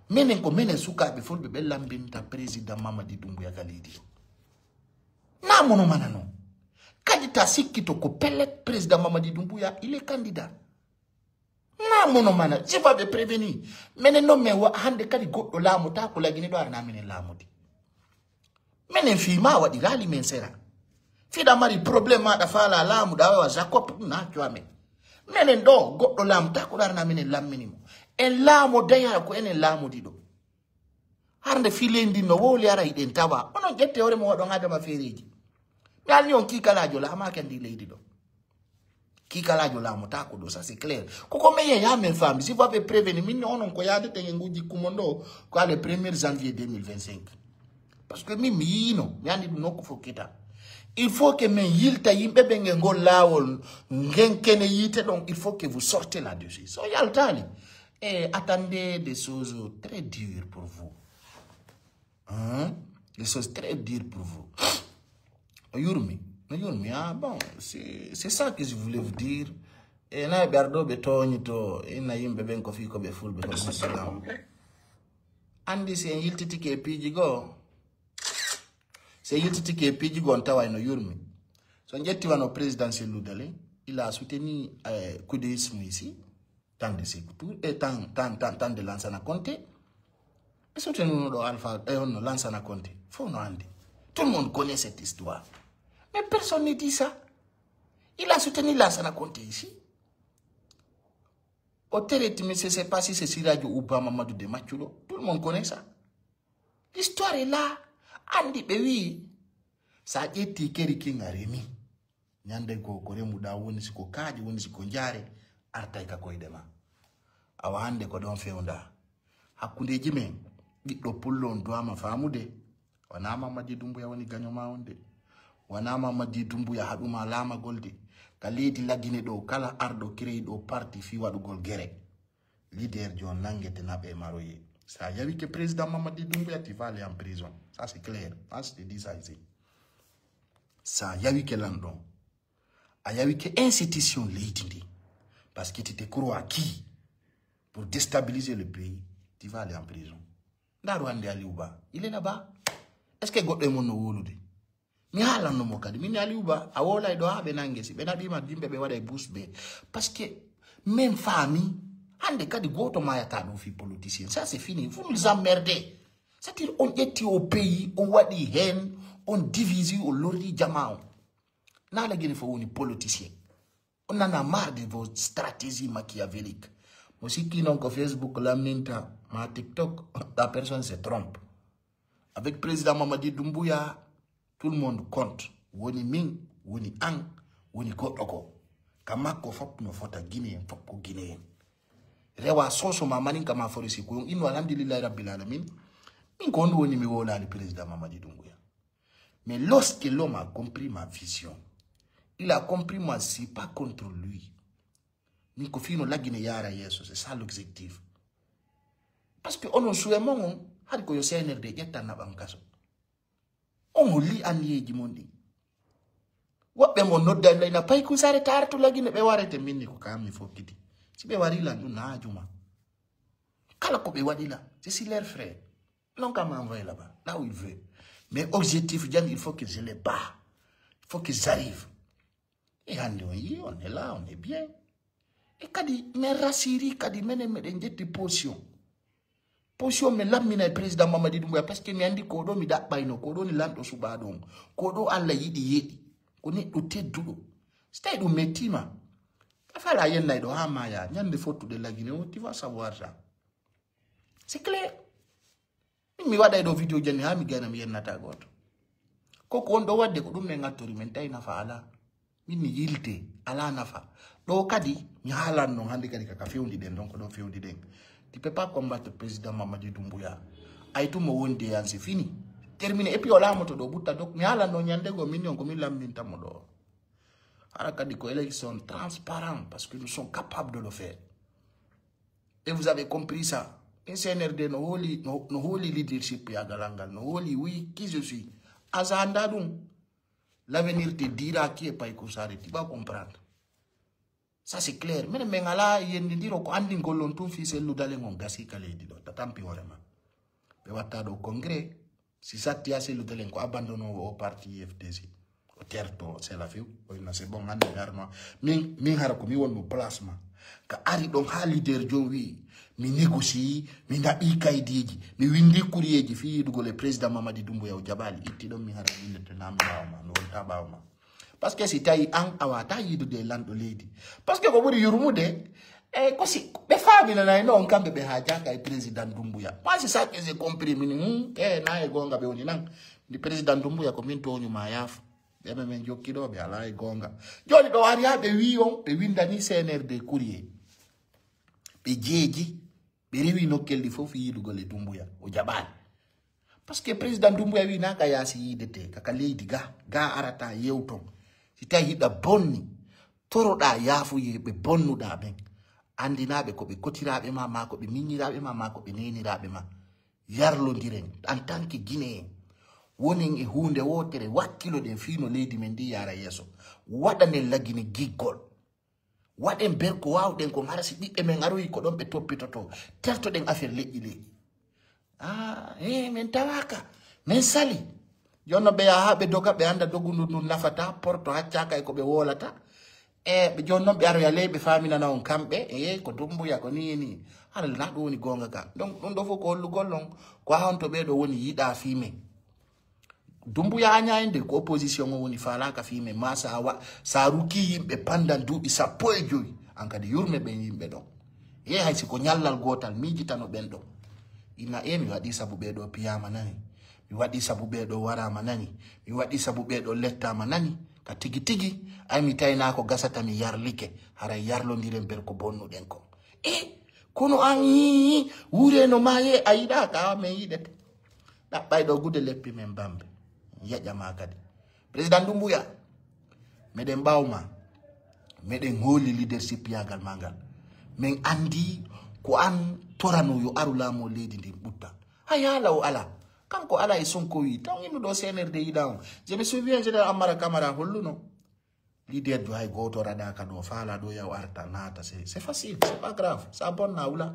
Menen ko menen sukaaɓe fulɓe ɓe lamminta président Mamadi Doumbouya ka leydi o. Na mono mana non. Kadi ta sikkito ko pellet président Mamadi Doumbouya, il est candidat. Na mono mana, je vais ɓe prévenir. Menen non men wa-, hande kadi goɗɗo laamotaako Lagine ɗo arana menen laamude. Menen fii ma waɗiraali men sera. Fiɗa mari problème maɗa faala laamu ɗa wawa Jacob ɗum na accu amen. Menen ɗo goɗɗo laamotaako ɗo arana menen lammini mo. En laamo daya ko enen laamodi ɗo. Har nde fii leydi ndin no wowli ara hiɗen tawa. Onon ƴette hoore mo waɗon Adama feereeji. Mi alni on kiikalaajo laamaaki anndi leydi ɗo. Kiikalaajo laamotaako ɗo, ça c'est clair. Ko ko men yeyaa men faami. Si vous avez prévenu, min onon ko yaadeten e ngu jikku mon ɗo, ko ale premier janvier deux mille vingt-cinq. Parce que min mi yiino, mi anndi ɗum nokku fof kita. Il faut que men yilta yimɓe ɓen e ngol laawol, ngen kene yiite ɗon, il faut que vous sortez là-dessus. So yaltaali, eh, attendez des choses très dures pour vous. Hein? Des choses très dures pour vous. No yurmi, no yurmi. Ah bon, c'est, c'est ça que je voulais vous dire. E nayi ɓe arɗo ɓe tooñi to, inna yimɓe ɓen ko fii ko ɓe fulɓe, ko ɓe maɓɓe law. Anndi si en yiltitike e piiji goo, si en yiltitike e piiji goo, on taway no yurmi. So on ƴetti wano présidentiel luddale, il a soutenu, eh, kudisme ici. Tant de Sékou Touré, et tant, tant, tant, tant de Lansana Conté. E soutenu no ɗo Alpha, e honno Lansana Conté. Fof no anndi. Tout le monde connaît cette histoire. Mais personne ne dit ça. Il a soutenu Lansana Conté ici. O tereti, mais c'est, c'est pas si c'est Sirajo ou Ba Mamadou de Maccuɗo. Tout le monde connaît ça. L'histoire est là. Anndi ɓe wi'i, sa ƴetti keri kin a remi. Ñande goo ko remuɗaa woni si ko kaaƴe, woni si ko njaare, artay ka koyɗe ma. Awa hande ko ɗon fewndaa. Hakkundeeji men, ɓiɗɗo pullo on duwaama faamude, wanaa Mamadi Dumbuya woni gaño ma on de. Wanaa Mamadi Dumbuya haɗu ma laamagol de. Ka leydi Lagine ɗo, kala arɗo kirey ɗo parti fii waɗugol gere. Leader jo nangete naɓe maroye. Sa yawike président Mamadi Dumbuya, tu vas aller en prison. Ça, c'est clair. Moi, je te dis ça ici. Sa yawike lanɗo, a yawike institution leydi ndi. Parce que tu te crois qui pour déstabiliser le pays, tu vas aller en prison. Ndaaru hannde Aliou Ba, il est là-bas. Est-ce que goɗɗo e mon no wowlude? Mi haalanno mo kadi. Min Aliou Ba, a wowlay ɗo haa ɓe nange. Si ɓe naɓiima yimɓe ɓe waɗay bouche bée. Parce que min faami, hannde kadi gooto maayata ɗo fii politicien. Ça, c'est fini. Vous nous emmerdez. C'est-à-dire, on ƴetti o pays, on waɗi heen, on divise, on lorri jamaa on. Naa Lagine fof woni politicien. On en a marre de vos stratégies machiavéliques. Mo sikki non ko Facebook lamminta, ma TikTok, la personne se trompe. Avec président Mamadi Doumbouya, tout le monde compte. Woni min, woni an, woni goɗɗo ko. Ka makko fof no fota, Guinéen fof ko Guinéen. Rewa soso ma maninka ma foresi ko yon inno alhamdulillahi rabbil alamin. Min ko honɗum woni mi wowlaali président Mamadi Doumbouya. Mais lorsque l'homme a compris ma vision, il a compris moi, je suis pas contre lui. Min ko fii no Lagine yaara yeeso, c'est ça l'objectif. Parce que onon suwe mon on, hari ko yo C N R D ƴettan naɓan kaso. On holli anniyeeji mon ɗin. Woɓɓe mon nodda ina pay kusare taarto Lagine ɓe warete, min ni ko kam mi fokkiti. Si ɓe wari lan ɗum na juma. Kala ko ɓe waɗi la, c'est si leur frère. Non, quand m'a envoyé là-bas, là où il veut. Mais objectif, Jan, il faut que je les bats. Il faut qu'ils arrivent. E hannde on yii, on est là, on est bien. E kadi, min rasiri kadi, menen meɗen ƴetti position. Position min lammina e président Mamadi Doumbouya, parce que mi anndi ko ɗo mi ɗaɓɓayno, ko ɗo ni lanɗo suɓaaɗo on. Ko ɗo Allah yiɗi yeɗi. Ko neɗɗo tedduɗo. Si tawi ɗum mettiima, ka Fala yennay ɗo ha maya, ñande fottude lagine o, tu vas savoir ça. C'est clair. Min mi waɗay ɗo video janni ha mi gana mi yennata goto. Ko ko on ɗo wadde ko ɗum men ngattori men tawi nafa ala. Min mi yilte ala nafa. Ɗo kadi mi haalan non hande kadi kaka fewndi ɗen ɗon ko ɗon fewndi ɗen. Tu peux pas combattre président Mamadi Doumbouya. Ay tun mo wondi e an c'est fini. Terminé. Et puis o laamoto ɗo ɓutta dok. Mi haalan non ñande goo min on ko min lamminta mo ɗo. Hara kadi ko élection transparent parce que nous sommes capables de le faire. Et vous avez compris ça. Min C N R D no hooli, no, no hooli leadership yagal ngal, no hooli oui, qui je suis. Asa anda ɗum. L'avenir te dira qui est pas kursare, tu vas comprendre. Ça c'est clair. Minen men ala yendindiro ko andingol on tun fii sellu dalen on gasi ka leydi ɗo. Ta tampi hoore ma. Ɓe watta ɗo congrès. Si satti a sellu dalen ko abandonoowo o parti U F D C. O terto, c'est la fiw. O inna c'est bon, hande mi arno. Min, min hara ko mi wonno place ma. Ka ari ɗon ha leader jon wi. Mi négocie, mi naɓi kaydiiji, mi windi courrierji fii yiɗugol e président Mamadi Doumbouya o jaɓali. Itti ɗon min hara windete na mi ɓaawo ma, mi wonta ɓaawo ma. Parce que si tawi an a wata yiidude e lanɗo leydi. Parce que ko ɓuri yurmude, e ko si ɓe faaminanayno on kamɓe ɓe haajaka e président Doumbouya. Moi, c'est ça que j'ai compris, min, hmm, e na e goonga ɓe woni nan. Ndi président Doumbouya ko min tooñu ma yaafo. Ɓe men men jokki ɗo, ɓe ala e goonga. Jooni ɗo ari ha ɓe wi on, ɓe windani C N R D courrier. Ɓe jeeji, ɓe rewi nokkelɗi fof yiidugol e Doumbouya. O jaɓaali. Parce que président Doumbouya wi na ka yaasi yiidete, kaka leydi ga, ga arata yewton. Si tawi hiɗa bonni, toroɗa yaafuye ɓe bonnuɗa ɓen. Andinaɓe ko ɓe kotiraaɓe ma, ma ko ɓe miññiraaɓe ma, ma ko ɓe neniraaɓe ma. Yarlondiren en tant que Guinéen. Wonen e huunde wootere, wakkiloɗen fii no leydi men ndi yaara yeeso. Waɗanen lagine giggol. Waɗen ber ko waawɗen kon, hara si ɓiɓɓe men aroyi ko ɗon ɓe toppitoto. Tertoɗen affaire leƴƴi leƴƴi. Ah, eh, men tawaaka, men sali. Jooni non ɓe yaha haa ɓe doga, ɓe annda dogu ndu ndun nafata, porto haccaaka e ko ɓe woolata. E ɓe jooni non ɓe aroya ley, ɓe faaminana on kamɓe, e ko Doumbouya ko nii e nii. Hara na ɗum woni goonga ka. Donc ɗum ɗo fof ko hollugol on, ko haa on to ɓee ɗo woni yiɗaa fii men. Doumbouya aña en de ko opposition o woni faalaaka fii men. Ma sa wa, sa rukii yimɓe pandan duuɓi sappo e jowi, an kadi yurme ɓen yimɓe ɗon. E hay si ko ñallal gootal miijitano ɓen ɗon. Ina e mi waɗii sabu ɓee ɗo piyaama nani. Mi waɗii sabu ɓee ɗo waraama nani. Mi waɗii sabu ɓee ɗo lettaama nani. Ka tigi tigi, ay mi taynaa ko gasata mi yarlike. Haray yarlondiren ber ko bonnuɗen kon. E kono an yii wuuree no maayee a yiɗaa ka men yiɗete. Ɗaɓɓay ɗo gude leppi men bambe. Yaƴama kadi. Président Doumbouya, meɗen ɓaawo ma. Meɗen hooli leadership yaagal ma ngal. Men anndi ko an torano yo aru laamu leydi ndin ɓutta. Hay haala o alaa. Kanko alaa e Sonko wi. Taw innuɗo C N R D yiɗaa on. Je me souviens, Général Amara Camara holluno. Leader jo hay gooto raɗaaka ɗo, faala ɗo yaw arta naata, c'est c'est facile, c'est pas grave. Sa bonna wula.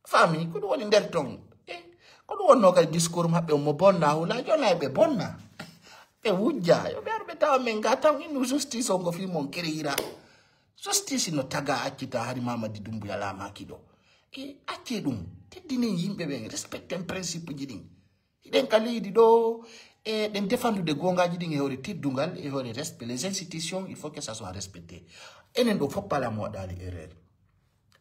Faami, ko ɗum woni nder ton. E ko ɗum wonno kadi discours maɓɓe on mo bonna wula, jona e ɓe bonna. Ɓe wujja, yo ɓe ar ɓe tawa men ga tan inu justice on ko fii mon créira. Justice no taga accita hari Mamadi Doumbouya laamaaki ɗo. E acce ɗum, teddinen yimɓe ɓen, respecten principe ji ɗin. Hiɗen ka leydi ɗo, e ɗen defandude goongaaji ɗin e hoore teddungal, e hoore respect. Les institutions, il faut que ça soit respecté. Enen ɗo fof alaa mo waɗaali erreur.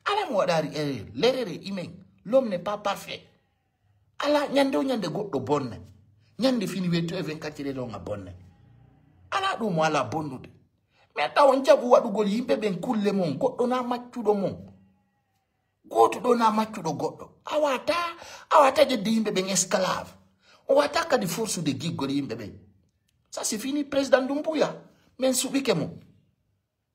Alaa mo waɗaali erreur. L'erreur est humaine. L'homme n'est pas parfait. Alaa ñande o ñande goɗɗo bonna. Ñande fini weeto e vingt-quatre heures on a bonna. Alaa ɗo mo alaa bonnude. Mais taw on jaɓu waɗugol yimɓe ɓen kulle mon, goɗɗo na maccuɗo mon. Gooto ɗo na maccuɗo goɗɗo. A wata, a wata ƴedde yimɓe ɓen esclave. O wata kadi forsude giggol yimɓe ɓen. Ça c'est fini, président Doumbouya. Men suɓike mo.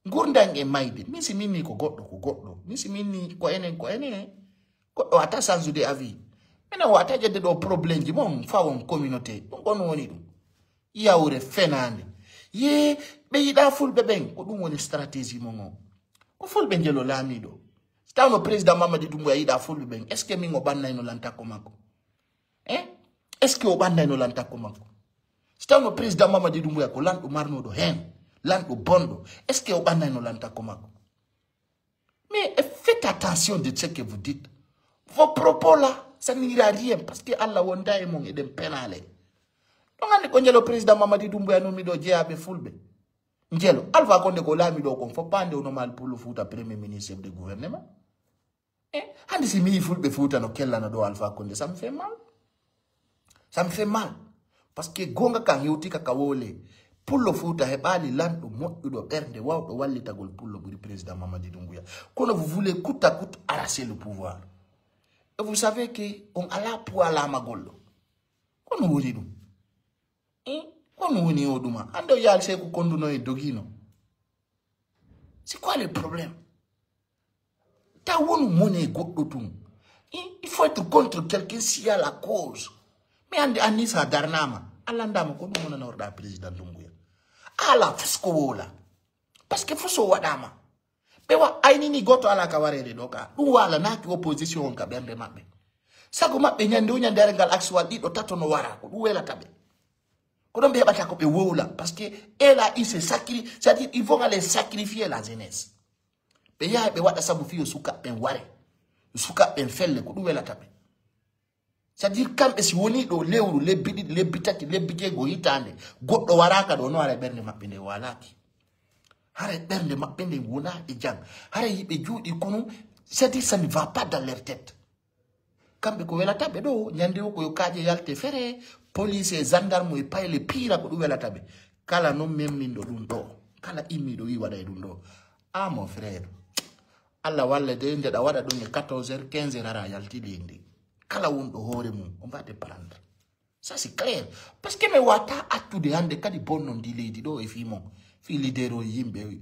Ngurndan e mayde. Min si minni ko goɗɗo, ko goɗɗo. Min si minni ko enen, ko enen. Goɗɗo wata sansude avis. Minen wata ƴedde ɗo problème ji mon, fawon communauté. Ɗum ko no woni ɗum. Yawre fenaande. Yee, ɓe yiɗa fulɓe ɓen. Ko ɗum woni stratégie mon on. Ko fulɓe njelo laamiiɗo. Si tawno président Mamadi Doumbouya yiɗa fulɓe ɓen, est-ce que min o ɓannayno lantakko makko? Hein? Est-ce que o ɓannayno lantakko makko? Si tawno président Mamadi Doumbouya ko lanɗo marnoɗo heen, lanɗo bonɗo, est-ce que o ɓannayno lantakko makko? Mais faites attention de ce que vous dites. Vos propos là, ça n'ira rien, parce que Allah wonda e mon eɗen penale. Ɗon anndi ko njelo président Mamadi Doumbouya no miɗo jeyaɓe fulɓe. Njelo, Alpha Condé ko laamiɗo kon fof, pande o nomaali Pullo Fuuta premier ministre, chef de gouvernement. Eh, hande si mi yii fulɓe Fuuta no kellana ɗo Alpha Condé, ça me fait mal. Ça me fait mal. Parce que goonga kan hewti ka ka wowle. Pullo Fuuta heɓaali lanɗo moƴƴuɗo ɓernde wawɗo wallitagol Pullo ɓuri président Mamadi Doumbouya. Kono vous voulez coûte à coûte arracher le pouvoir. Et vous savez que on alaa poids laamagol ɗo. Kono woni ɗum. Eh, kono woni o ɗuma. Hande o yaali Seeku Konduno e dogino. C'est quoi le problème? Ta wonu mone goɗɗo tun. Il il faut être contre quelqu'un si y a la cause. Mais hande anni sa darnama, a landama ko ɗum wonana worɗa président Doumbouya. Ala fus ko wola. Parce que fus o waɗama. Ɓe wa aynini goto ala ka wareede ɗo ka. Ɗum wala naki opposition on ka ɓernde maɓɓe. Sago maɓɓe ñande o ñande arengal actual ɗiɗo tato no wara. Ko ɗum welata ɓe. Ko ɗon ɓe heɓata ko ɓe wowla. Parce que Ela il se sacrifie, c'est-à-dire ils vont aller sacrifier la jeunesse. Ɓe yaha ɓe waɗa sabu fiyo sukaɓe ɓen ware. Sukaɓe ɓen felle ko ɗum welata ɓe. C'est-à-dire kamɓe si woni ɗo lewru, lebbi ɗiɗi, lebbi tati, lebbi jeego, hitaande, goɗɗo waraaka ɗo, no haray ɓernde maɓɓe nden waalaaki. Haray ɓernde maɓɓe nden wonaa e jam. Haray hiɓe juuɗi kono, c'est-à-dire ça ne va pas dans leur tête. Kamɓe ko welata ɓe ɗo, ñande o ko yo kaaƴe yalte fere, police e gendarme e payle piira ko ɗum welata ɓe. Kala non memminɗo ɗum ɗo, kala immiɗo wi waɗa e ɗum ɗo. Ah mon frère, Allah walla de nde ɗa waɗa ɗum e quatorze heures, quinze heures hara yalti leydi. Kala wonɗo hoore mum, on va te prendre. Ça c'est clair. Parce que mi wata attude hande kadi bonnondi leydi ɗo e fii mon. Fii leader o yimɓe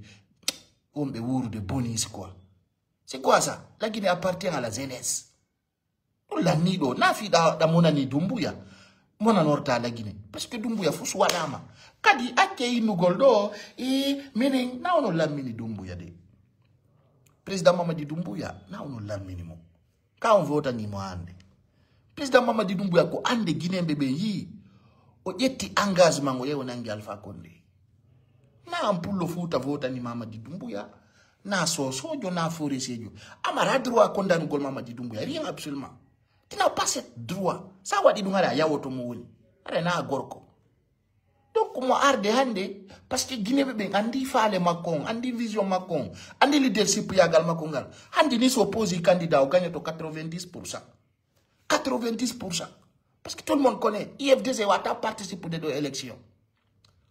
wonɓe wuurude bonis quoi. C'est quoi ça? La Guinée appartient à la jeunesse. Ɗum lanniiɗo, na fii ɗa, ɗa monani Dumbuya. Monanorta la Guinée. Parce que Dumbuya fus waɗama. Kadi acce innugol ɗo, e minen, na onon lammini Dumbuya de. Président Mamadi Dumbuya, na onon lammini mo. Ka on votani mo hande. Président Mamadi Dumbuya ko ande Guinéen ɓe ɓen yii. O ƴetti engagement o yehi o nangi Alpha Condé. Na an pullo Fuuta votani Mamadi Dumbuya. Na sosojo, na foresejo. Amara droit kondanugol Mamadi Dumbuya. Rien absolument. Tu n'as pas ce droit. Sa waɗi ɗum hara a yawoto mo woni. Hara na gorko. Donc mo arde hande, parce que Guinéen ɓe ɓen andi faale makko on, andi vision makko on, andi leadership yagal makko ngal. Hande ni so posi candidat o gagnoto quatre-vingt-dix pour cent. Quatre-vingt-dix pour cent. Parce que tout le monde connaît, I F D C wata participe de ɗo élection.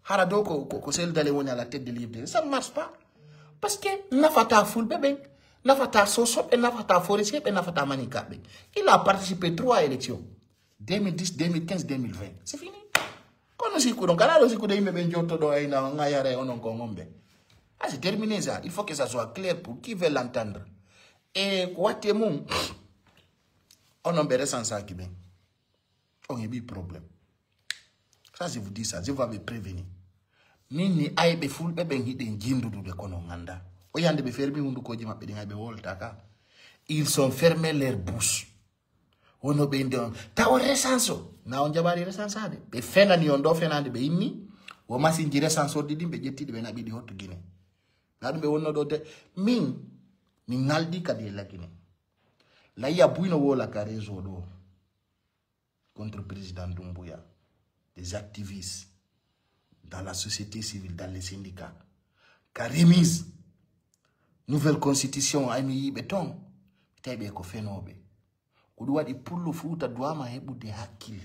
Hara ɗo ko, ko, ko Cellou Dalein woni à la tête de l'I F D C. Ça ne marche pas. Parce que nafata fulɓe ɓen, nafata sosoɓe, nafata forestier ɓe, nafata maninka ɓen. Il a participé trois élections. Deux mille dix, deux mille quinze, deux mille vingt. C'est fini. Kono sikkuɗon, kala ɗo sikkude yimɓe ɓen jotto ɗo ayna on, ayare onon ko on ɓe. Ah, c'est terminé ça. Il faut que ça soit clair pour qui veut l'entendre. Et ko watti e mum, onon ɓe resansaki ɓen. On heɓi problème. Ça, je vous dis ça, je vous avais prévenu. Min ni ayɓe fulɓe ɓen hiɗen jindudude kono ganda. O yande ɓe fermi hundukoji maɓɓe ɗin ay ɓe wolta ka. Ils sont fermés leur bouche. Wono ɓe inde on. Ta on resanso. Na on jaɓari resansade. Ɓe fenani on ɗo fenande ɓe inni. Wo masinji resansorɗi ɗin ɓe ƴettiɗi ɓe naɓiɗi hotto Guinée. Na ɗum ɓe wonno ɗo de. Min, min ngalɗi kadi e la Guinée. Layya buyno wola ka réseau ɗo. Contre président Doumbouya, des activistes dans la société civile, dans les syndicats. Ka remise nouvelle constitution, ay mi yiɓe ton, mi tawi ɓe ko fenooɓe. Ko ɗum waɗi pullo Fuuta duwama heɓude hakkil.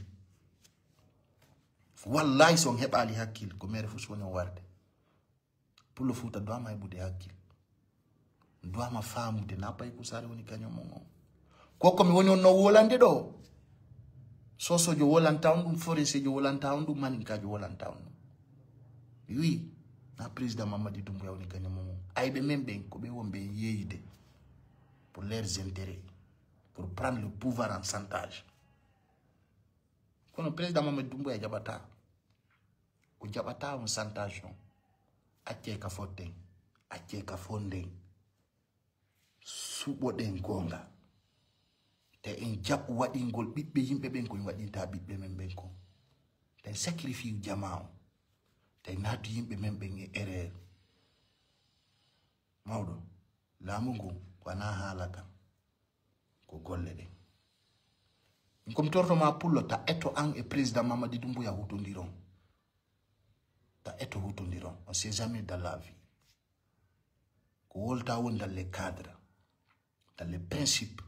Wallahi so on heɓali hakkil, ko mere fus woni on warde. Pullo Fuuta duwama heɓude hakkil. Duwama faamude na pay ko sare woni kañum on on. Ko ko mi woni on no wolande ɗo. Sosojo wolanta on ɗum, foresejo wolanta on ɗum, maninkajo wolanta on ɗum. Mi wi, na président Mamadi Doumbouya woni kañum on on. Ayɓe men ɓen, ko ɓe wonɓe en yeeyude pour leurs intérêts, pour prendre le pouvoir en chantage. Kono président Mamadi Doumbouya jaɓata. Ko jaɓata on chantage on. Accee ka fotten. Accee ka fonden. Suɓoɗen goonga. Te en jaɓu waɗingol ɓiɓɓe yimɓe ɓen ko en waɗinta ɓiɓɓe men ɓen kon. Te en sacrifice jamaa on. Te en naatu yimɓe men ɓen e erreur. Mawɗo, laamu ngun ko ana haala kan. Ko golle ɗen. Ko mi torto ma pullo ta eto an e président Mamadi Doumbouya hutondiron. Ta eto hutondiron. On sait jamais dans la vie. Ko wolta woni dans les cadres, dans les principes.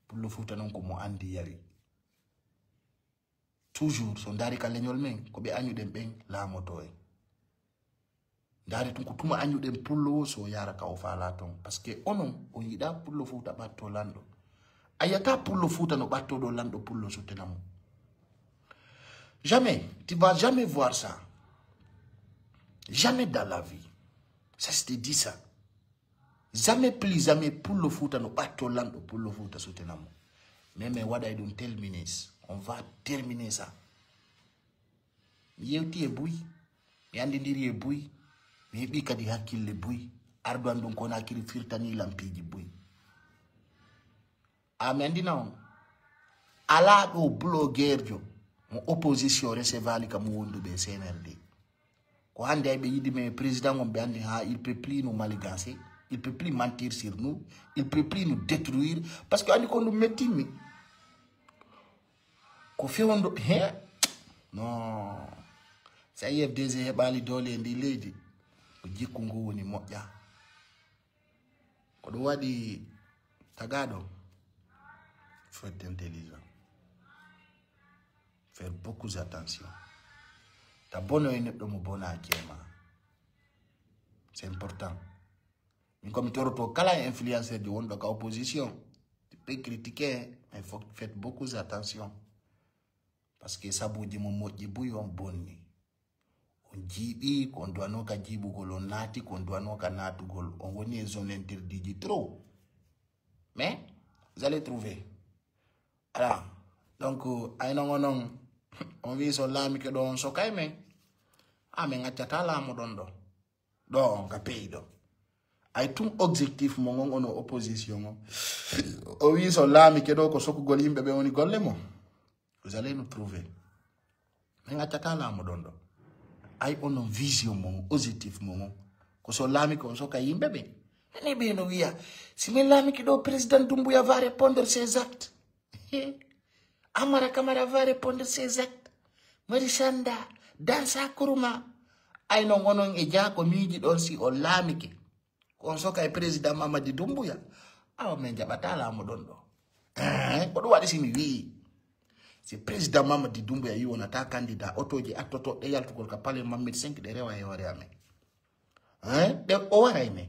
Pullo Fuuta non ko mo andi yari. Toujours, so ndaari ka leñol men, ko ɓe añuɗen ɓen laamoto en. Ndaari tun ko tuma añuɗen pullo o so yaara ka o faala ton. Parce que onon, on yiɗa Pullo Fuuta ɓatto lanɗo. A yiyata Pullo Fuuta no ɓatto ɗo lanɗo pullo sutena mo. Jamais, tu vas jamais voir ça. Jamais dans la vie. Ça, c'était dit ça. Jamais, plus jamais, Pullo Fuuta no ɓatto lanɗo pullo Fuuta sutena mo. Mais, mais waɗay ɗum terminer. On va terminer ça. Mi yewti e buy. Mi anndindiri e buy. Mi heɓi kadi hakkille buy. Ardu an ɗum Konaakiri firtani lampiiji buy. A mi anndina on. Alaa ɗo blogueurjo mo opposition recevali ka mo wonduɓe e C N R D. Ko hannde ay ɓe yiɗi men président on, ɓe anndi ha il peut plus nous manigancer, il peut plus mentir sur nous, il peut plus nous détruire. Parce que anndi ko ɗum mettinmi. Ko fewndo, he? Non. Si a yii F D G heɓaali doole e ndi leydi, ko jikku ngu woni moƴƴa. Ko ɗum waɗi tagaaɗo, faut être intelligent. Faire beaucoup attention. Ta bono e neɗɗo mo bonaaki e ma. C'est important. Min ko mi toroto kala e influenceur ji wonɗo ka opposition. Tu peux critiquer, mais faut, faites beaucoup attention. Parce que sabuuji mo moƴƴi buy on bonni. On jiiɓi, ko on duwanoo ka jiiɓugol, on naati, ko on duwanoo ka naatugol. On woni e zone interdit ji trop. Mais, vous allez trouver. Voilà. Donc, ay non, non. On vit sur l'âme que don so kay men. Ah, men accata laamu ɗon ɗo. Ɗo on ka pays ɗo. Ay tun objectif mo ngon ono opposition o. O wi so laami ke ɗo ko sokugol yimɓe ɓe woni golle mo. Vous allez nous trouver. Men accata laamu ɗon ɗo. Ay onon vision mo ngon, objectif mo ngon. Ko so laami ko on soka yimɓe ɓe. Ene ɓe no wiya, si min laami ke ɗo président Dumbuya va répondre ses actes. Amara Kamara va répondre ses actes. Marishanda, Dansa Kuruma. Ay non onon e jaa ko miiji ɗon si on laamike. Ko on soka e président Mamadi Dumbuya. Awa men jaɓata laamu ɗon ɗo. Eh, ko ɗum waɗi si mi wi'i. Si président Mamadi Dumbuya yi wonata candidat, otooji attotoɗe yaltugol ka palais Mammed cinq ɗe rewa e hoore amen. Eh, ɗe o waray men.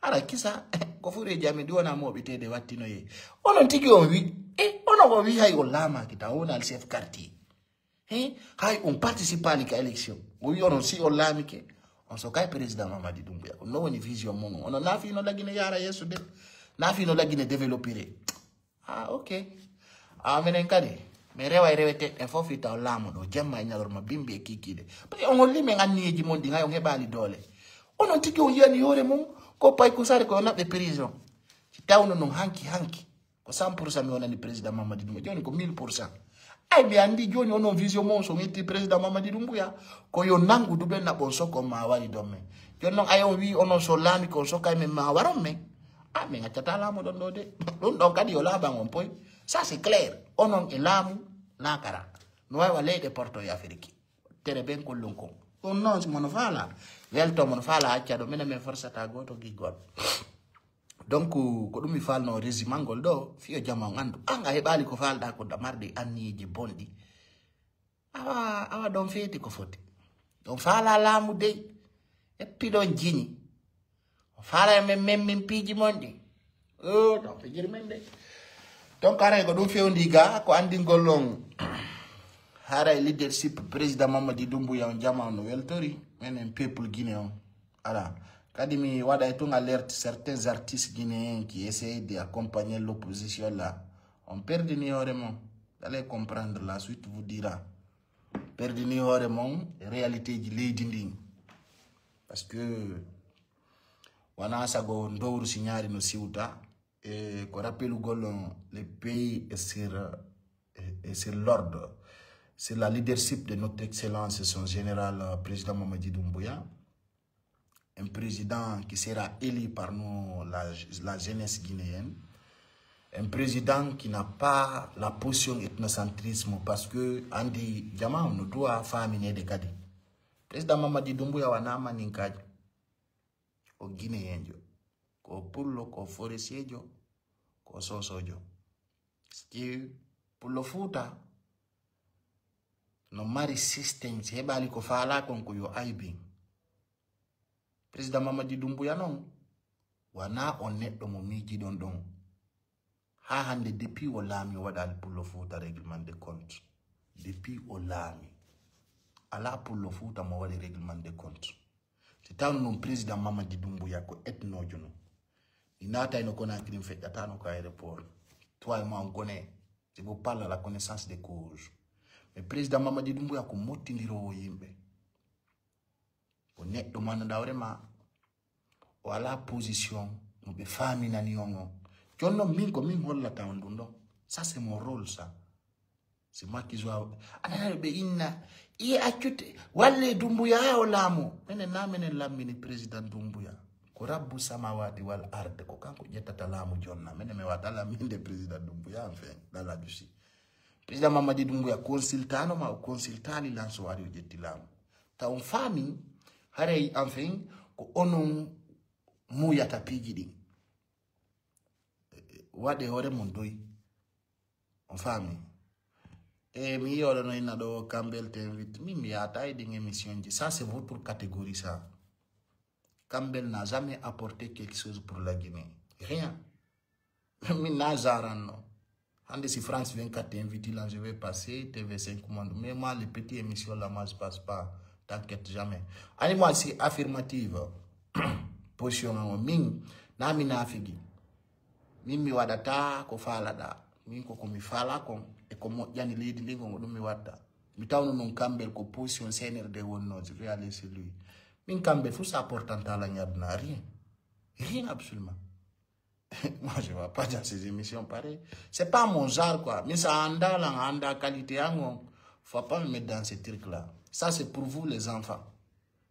Hara kisa, ko fureeji amen ɗi wona mooɓiteede wattinoyee. Onon tigi on wi, e, onon on wi hay on laamaaki taw, on wonaa chef quartier. He, hay on participaali ka élection. O wi onon si on laamike, on so kay président Mamadi Dumbuya. Ko non woni vision mon. Onon naafino lagine yaara yeeso de. Naafino lagine développire. Ah, ok. Ah, minen kadi, min reway reweteeɗe ɗen fof fii taw laamu ɗo, jemma e ñalorma, bimbi e kiikiiɗe. Parce que on holli men anniyeeji mon ɗin, hay on heɓaali doole. Onon tigi on yiyani hoore mon, ko pay ko sare ko yo naɓɓe prison. Si tawno non hanki, hanki, ko cent pour cent mi wonani président Mamadi Dumbuya, jooni ko mille pour cent. Ay, mi anndi jooni onon vision mon, so mi itti président Mamadi Dumbuya, ko yo nangu duɗen naɓon sokon ma wari don men. Jooni non, ay, on wi onon so laami ko on sokay men ma waron men. Ah, min accata laamu ɗon ɗo de. Ɗum ɗon kadi yo laaban on poy. Ça, c'est clair. Onon e laamu laakara. No wawi wa leyɗe porto e Afiriki. Tere ben kollon kon. Ɗum non, si mono faala. Welto mono faala acca ɗo. Minen min forsata gooto giggol. Donc, ko ɗum mi faalno régimangol ɗo, fiyo jama on anndu. An a heɓaali ko faalɗa ko da marde anniyeeji bonɗi. Awa, awa ɗon feeti ko foti. Ɗon faala laamu dey. Eppi ɗon jiñi. O faala e men, men, min piiji mon ɗi. Oh, ɗon fijiri men dey. Donc, haray ko ɗum fewndi ga, ko anndingol on. Haray leadership président Mamadi Dumbuya on jama on no weltori. Menen peuple Guinée on. Ala. Kadi mi waɗay tun alerte certains artistes guinéens qui essayent d'accompagner l'opposition là. On perdini hoore mon. Vous allez comprendre, la suite vous dira. Perdini hoore mon réalité ji leydi ndin. Parce que wana sago ndowru si ñaari no siwta. E ko rappelugol on, le pays est sur, est sur l'ordre. C'est la leadership de notre excellence, son général, euh, président Mamadi Doumbouya. Un président qui sera élu par nous, la, la jeunesse guinéenne. Un président qui n'a pas la position ethnocentrisme parce que anndi jama no duwa faaminede kadi. Président Mamadi Doumbouya wanaa maninkaajo. Ko Guinéenjo. Ko pullo, ko forestier-jo, ko soosoojo. Parce que pullo Fuuta no mari système, si heɓaali ko faalaa kon ko yo aybin. Président Mamadi Doumbouya non, wanaa on neɗɗo mo miijiɗon ɗon. Haa hannde, depuis o laami, o waɗaali pullo Fuuta règlement de compte. Depuis o laami, alaa pullo Fuuta mo waɗi règlement de compte. Si tawno non président Mamadi Doumbouya ko etnoojo non, mi naatayno Conakry, mi feƴƴataano ko aéroport. Toi et moi, on connaît. Je vous parle à la connaissance de cause. Mais président Mamadi Doumbouya ko mottindiroowo yimɓe. Ko neɗɗo mo anndaa hoore maa, o alaa position mo ɓe faaminani on on. Jooni non min ko min hollata on ɗum ɗon. Ça, c'est mon rôle, ça. C'est moi qui dois. A nana ɓe inna, iye accute, walle Doumbouya o laamu. Menen na menen lammini président Doumbouya. Ko Rabbu samawati wal ard, ko kanko ƴettata laamu jonna. Menen mi wata lamminde président Doumbouya, enfin, dans la dusi. Président Mamadi Doumbouya consultano ma, o consultali lan so ari o ƴetti laamu. Taw on faami, haray, enfin, ko onon muuyata piiji ɗin. Waɗe hoore mon doy. On faami? E mi yi'oɗo no inna ɗo Kambel t'invite. Min mi yaata e ɗin émission ji. Ça, c'est votre catégorie, ça. Kambel n'a jamais apporté quelque chose pour la Guinée. Rien. Min na jaranno. Hande si France vingt-quatre invite lan, je vais passer, T V cinq monde. Mais moi, les petites émissions là, moi, je passe pas. T'inquiète jamais. Ani moi, c'est affirmative. Position an o. Min, na mi nafigi. Min mi waɗata ko faalaɗa. Min ko ko mi faala kon. E ko moƴƴani leydi ndin kon, ko ɗum mi watta. Mi tawno non Kambel ko position C N R D wonno, je vais aller chez lui. Min Kambel, fu sa portanta la ñadna, rien. Rien absolument. Moi, je vais pas dans ces émissions pareil. C'est pas mon genre, quoi. Mais ça, anda, là, anda qualité, hein, faut pas me mettre dans ces trucs-là. Ça, c'est pour vous, les enfants.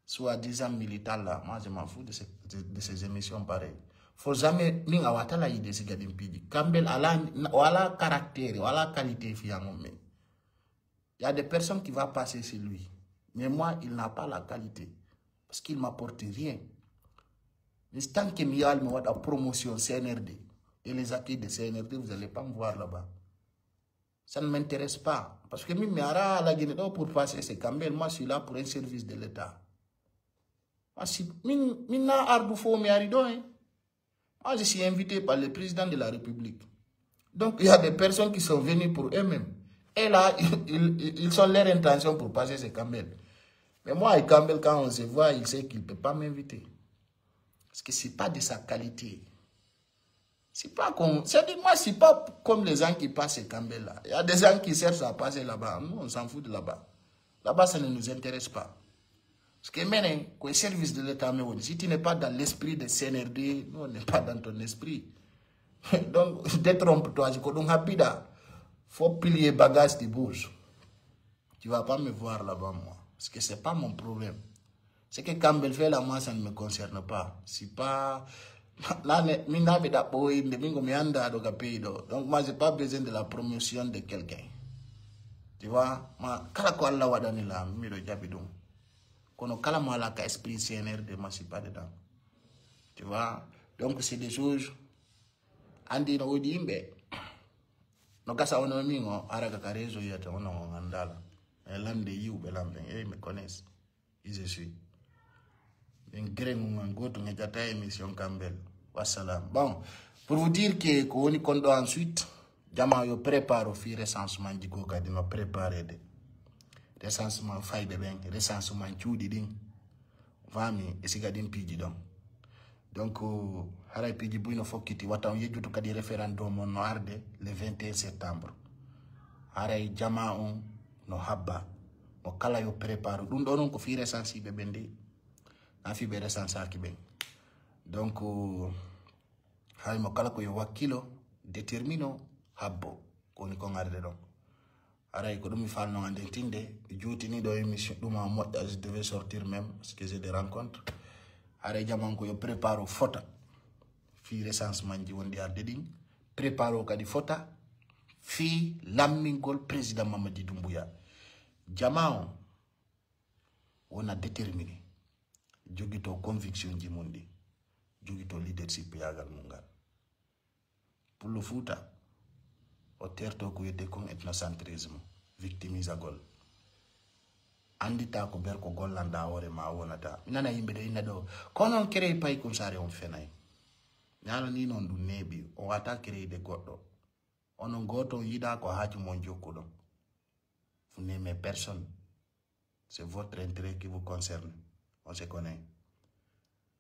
Soi-disant militants, là. Moi, je m'en fous de ces, de, de ces émissions pareil. Faut jamais, min awata la idée, c'est gadin pidi. Kambel, ala, wala caractère, wala qualité, fi, hein, mais. Il y a des personnes qui vont passer chez lui. Mais moi, il n'a pas la qualité. Parce qu'il m'apporte rien. Mais tant que Mial me la promotion C N R D et les acquis de C N R D, vous n'allez pas me voir là-bas. Ça ne m'intéresse pas. Parce que mi, mi ara la Guinée pour passer chez Kambel, moi, je suis là pour un service de l'État. Moi, si, mi, mi na ardu fo mi ari do, hein. Moi, je suis invité par le président de la République. Donc, il y a des personnes qui sont venues pour eux-mêmes. Et là, ils, ils, ils ont leur intention pour passer chez Kambel. Mais moi, avec Kambel, quand on se voit, il sait qu'il ne peut pas m'inviter. Parce que c'est pas de sa qualité. C'est pas comme, c'est-à-dire, moi, c'est pas comme les gens qui passent chez Kambel là. Il y a des gens qui cherchent à passer là-bas. Nous, on s'en fout de là-bas. Là-bas, ça ne nous intéresse pas. Parce que maintenant, quoi, service de l'État, mais si tu n'es pas dans l'esprit de C N R D, nous, on n'est pas dans ton esprit. Donc, détrompe-toi, je connais rapide. Faut plier bagage, tu bouges. Tu vas pas me voir là-bas, moi. Parce que c'est pas mon problème. Ce que Kambel fait là, moi, ça ne me concerne pas. C'est pas. Là, ne, mi na mi da boy, de mingo mi anda do ka pays do. Donc, moi, j'ai pas besoin de la promotion de quelqu'un. Tu vois, ma, kala ko Allah waɗani la, mi do jabi ɗum. Kono kala mo ala ka esprit C N R D, moi, je suis pas dedans. Tu vois, donc c'est des choses, andi no woodi yimɓe. No gasa ono min o, ara ka réseau yiyata ono on andala. E lande yiwɓe lamɓe, eh, me connaissent. Qui je suis. Min grengu ngan goto ngejata émission Kambel. Wassalam. Bon, pour vous dire que ko woni kon ɗo ensuite, jama yo prépare o fi recensement ji ko kadi no préparé de. Recensement fayɓe ɓen, recensement cuuɗi ɗin. Faami, e siga ɗin piiji ɗon. Donc, haray piiji buy no fokkiti, wata on yejjutu kadi référendum on no arde le vingt et un septembre. Haray jama on no habba, mo kala yo prépare. Ɗum ɗo non ko fii recensiiɓe ɓen de, na fii ɓe recensaaki ɓen. Donc, hay mo kala ko yo wakkilo, détermino, habbo. Ko woni kon arde ɗon. Haray ko ɗum mi falno andintinde, mi juutini ɗo émission ɗum a moƴƴa, je devais sortir même, parce que j'ai des rencontres. Haray jaman ko yo prépare o fota. Fii recensement ji wonɗi arde ɗin. Prépare o kadi fota. Fii lammingol président Mamadi Doumbouya. Jama on, wona déterminé, jogito conviction ji mun ɗi, jogito leadership yaagal mun ngal. Pullo Fuuta, o terto ko wiyetee kon ethnocentrisme, victimisagol. Anndita ko ber ko gollanɗaa hoore ma wonata. Mi nana yimɓe ɗo inna ɗo, ko non kerey pay kun saare on fenay. Ñaala ni non ɗum neeɓi, o wata kereyde goɗɗo. Onon gooto on yiɗa ko haaju mon jokkuɗon. Vous n'aimez personne. C'est votre intérêt qui vous concerne. On se connaît.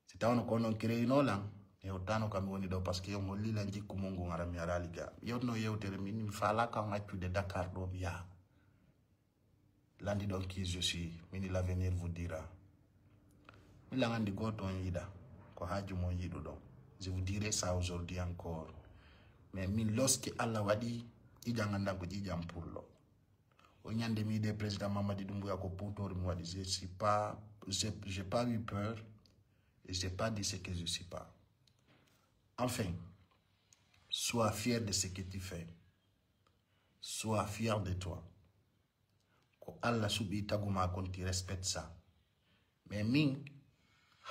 Si tawno ko non kireyino lan, mi hewtano kam mi woni ɗo parce que on holli lan jikku mon ngun ara mi araali ga. Mi yewtino yewtere min mi faalaka on accude Dakar ɗo mi yaha. Landi ɗon qui je suis, mini l'avenir vous dira. Mi lan andi gooto on yiɗa, ko haaju mon yiɗuɗon. Je vous dirai ça aujourd'hui encore. Mais min lorsque Allah waɗi, ƴiƴan andan ko ƴiƴan pullo. O ñande mi de président Mamadi Doumbouya ko puutoori mi waɗi. Je suis pas, je, j'ai pas eu peur et j'ai pas dit ce que je suis pas. Enfin, sois fier de ce que tu fais. Sois fier de toi. Ko Allah suɓi taguma kon ti respect ça. Mais min,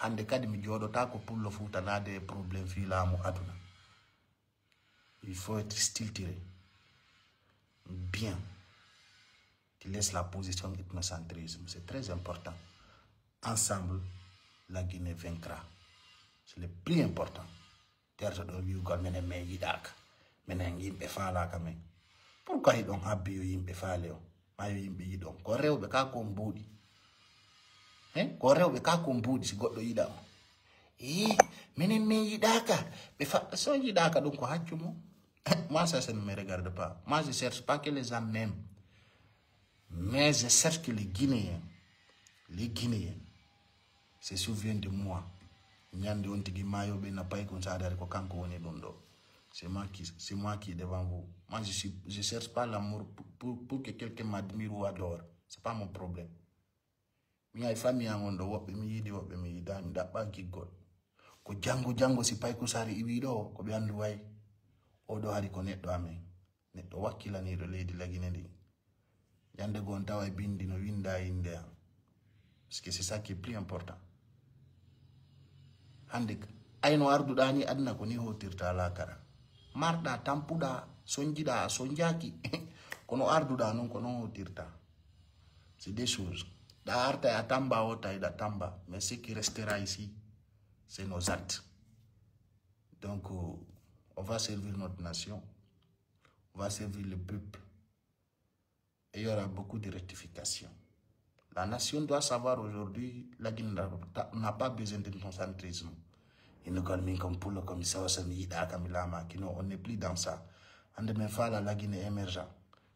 hande kadi mi jooɗotaako pullo fuuta naade e problème fii laamu aduna. Il faut être structuré. Bien. Tu laisses la position ethnocentrisme. C'est très important. Ensemble, la Guinée vaincra. C'est le plus important. Terto ɗo wi'ugol menen men yiɗaaka. Menen yimɓe faalaaka men. Pourquoi hiɗon habbi yo yimɓe faale on? Ma yo yimɓe yiɗon. Ko rewɓe ka kon buuɗi. Hein? Ko rewɓe ka kon buuɗi si goɗɗo yiɗa on. Eh, menen men yiɗaaka. Ɓe fa, so yiɗaaka ɗum ko haccu mo. Moi, ça, ça ne me regarde pas. Moi, je cherche pas que les gens m'aiment. Mais je cherche que les Guinéens, les Guinéens se souviennent de moi. Ñande on tigi maayo ɓe na pay kon sadari ko kanko woni ɗum ɗo. C'est moi qui, c'est moi qui est devant vous. Moi, je suis, je cherche pas l'amour pour, pour, pour que quelqu'un m'admire ou adore. C'est pas mon problème. Mi ay famille an on ɗo, woɓɓe mi yiɗi, woɓɓe mi yiɗa, mi ɗaɓɓa giggol. Ko janngo, janngo si pay ko sari iwi ɗo, ko ɓe anndu way. O ɗo hari ko neɗɗo amen. Neɗɗo wakkilaniiɗo leydi Lagine ndi. Ñande goo on tawa e binndi no winnda e innde an. Parce que c'est ça qui est plus important. Hande, ayno arduɗaa ni aduna ko ni hootirta laakara. Marɗaa, tampuɗaa, sonjiɗaa, a sonjaaki. Kono arduɗaa non ko non hootirta. C'est des choses. Ɗa arta e a tamba, o tawi ɗa tamba. Mais ce qui restera ici, c'est nos actes. Donc, euh, on va servir notre nation. On va servir le peuple. Et il y aura beaucoup de rectifications. La nation doit savoir aujourd'hui, la Guinée n'a n'a pas besoin d'ethnocentrisme. Innugol min kon pullo ko mi sewso mi yiɗaaka mi laamaaki. Non, on n'est plus dans ça. Hande men faala la Guinée émergent.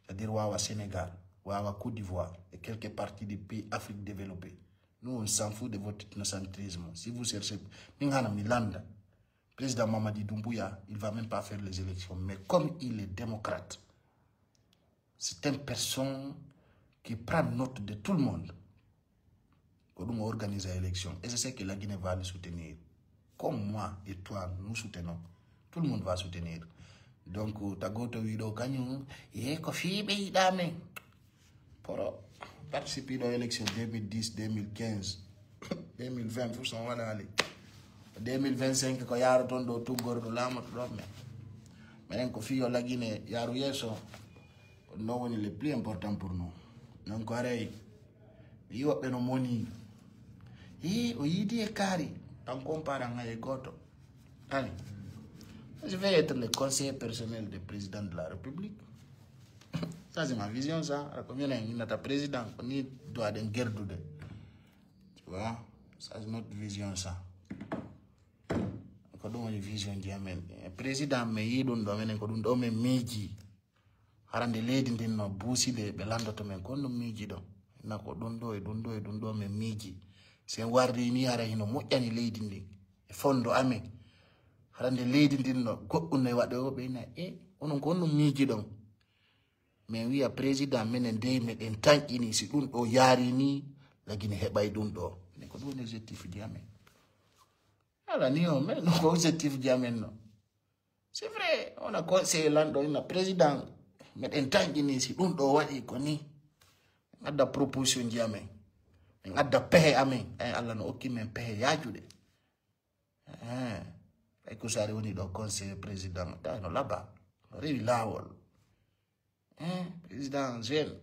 C'est-à-dire waawa Sénégal, waawa Côte d'Ivoire et quelques parties des pays Afrique développée. Nous, on s'en fout de votre ethnocentrisme. Si vous cherchez, min hana mi landa. Président Mamadi Doumbouya, il va même pas faire les élections. Mais comme il est démocrate, c'est une personne qui prend note de tout le monde. Ko ɗum o organise élection. Et je sais que la Guinée va le soutenir. Comme moi et toi, nous soutenons. Tout le monde va soutenir. Donc, ta gooto wiɗo kañum, ye ko fii ɓe yiɗa men. Poro, participe ɗo élection deux mille dix, deux mille quinze, deux mille vingt pour cent waɗaali. Deux mille vingt-cinq ko yaaroton ɗo tuggorɗo laamoto ɗo men. Menen ko fii yo la Guinée yaaru yeeso. Ko ɗum ɗon woni le plus important pour nous. Non ko haray, mi yi woɓɓe no moni. Hii, o yiidi e kaari. Tan comparan hay e gooto. Ani. Je vais être le conseiller personnel du président de la République. Ça, c'est ma vision, ça. Ara ko minen innata président, ko ni doit den gerdude. Tu vois? Ça, c'est notre vision, ça. Ko ɗum woni vision ji amen. Président, mi yi ɗum ɗo, minen ko ɗum ɗo min miiji. Hara nde leydi ndin no buuside, ɓe landoto men, ko ɗum miiji ɗo. Ina ko ɗum ɗo e ɗum ɗo e ɗum ɗo min miiji. Si en warri ni, hara hino moƴƴani leydi ndin. E fondo amen. Hara nde leydi ndin no goɗɗum no e waɗoyo, ɓe ina, e, onon ko ɗum miiji ɗon. Min wi'a président menen dey meɗen tanƴini si ɗum ɗo yaari ni, la Guinée heɓay ɗum ɗo. Minen ko ɗum woni objectif ji amen. Ala ni o, men ko objectif ji amen no. C'est vrai, on a conseillé lanɗo, ina président, meɗen tanƴini si ɗum ɗo waɗi ko ni. Adda proposition ji amen. Min adda pehe amen. Eh, Allah no okki men pehe yaajuɗe. Eh, ay ko Saare woni ɗo conseiller président, tawi no laba, no rewi laawol. Eh, président jeune.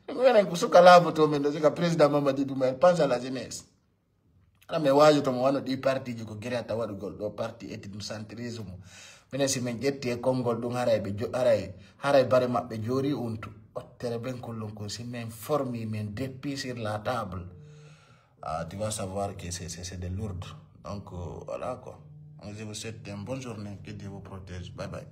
Ɗum enen ko suka laaboto men ɗo, suka président Mamadi Doumbouya, pense à la jeunesse. Ala men waajoto mo wano ɗi partiji ko gereyata waɗugol ɗo parti étude centrisme. Minen si men ƴetti e konngol ɗum haray ɓe jo-, haray, haray bare maɓɓe joori untu. Ottere ben kullum ko si men formi men deppi sur la table. Ah, tu vas savoir que c'est, c'est, c'est de lourd. Donc, euh, voilà quoi. Donc, je vous souhaite une bonne journée. Que Dieu vous protège. Bye bye.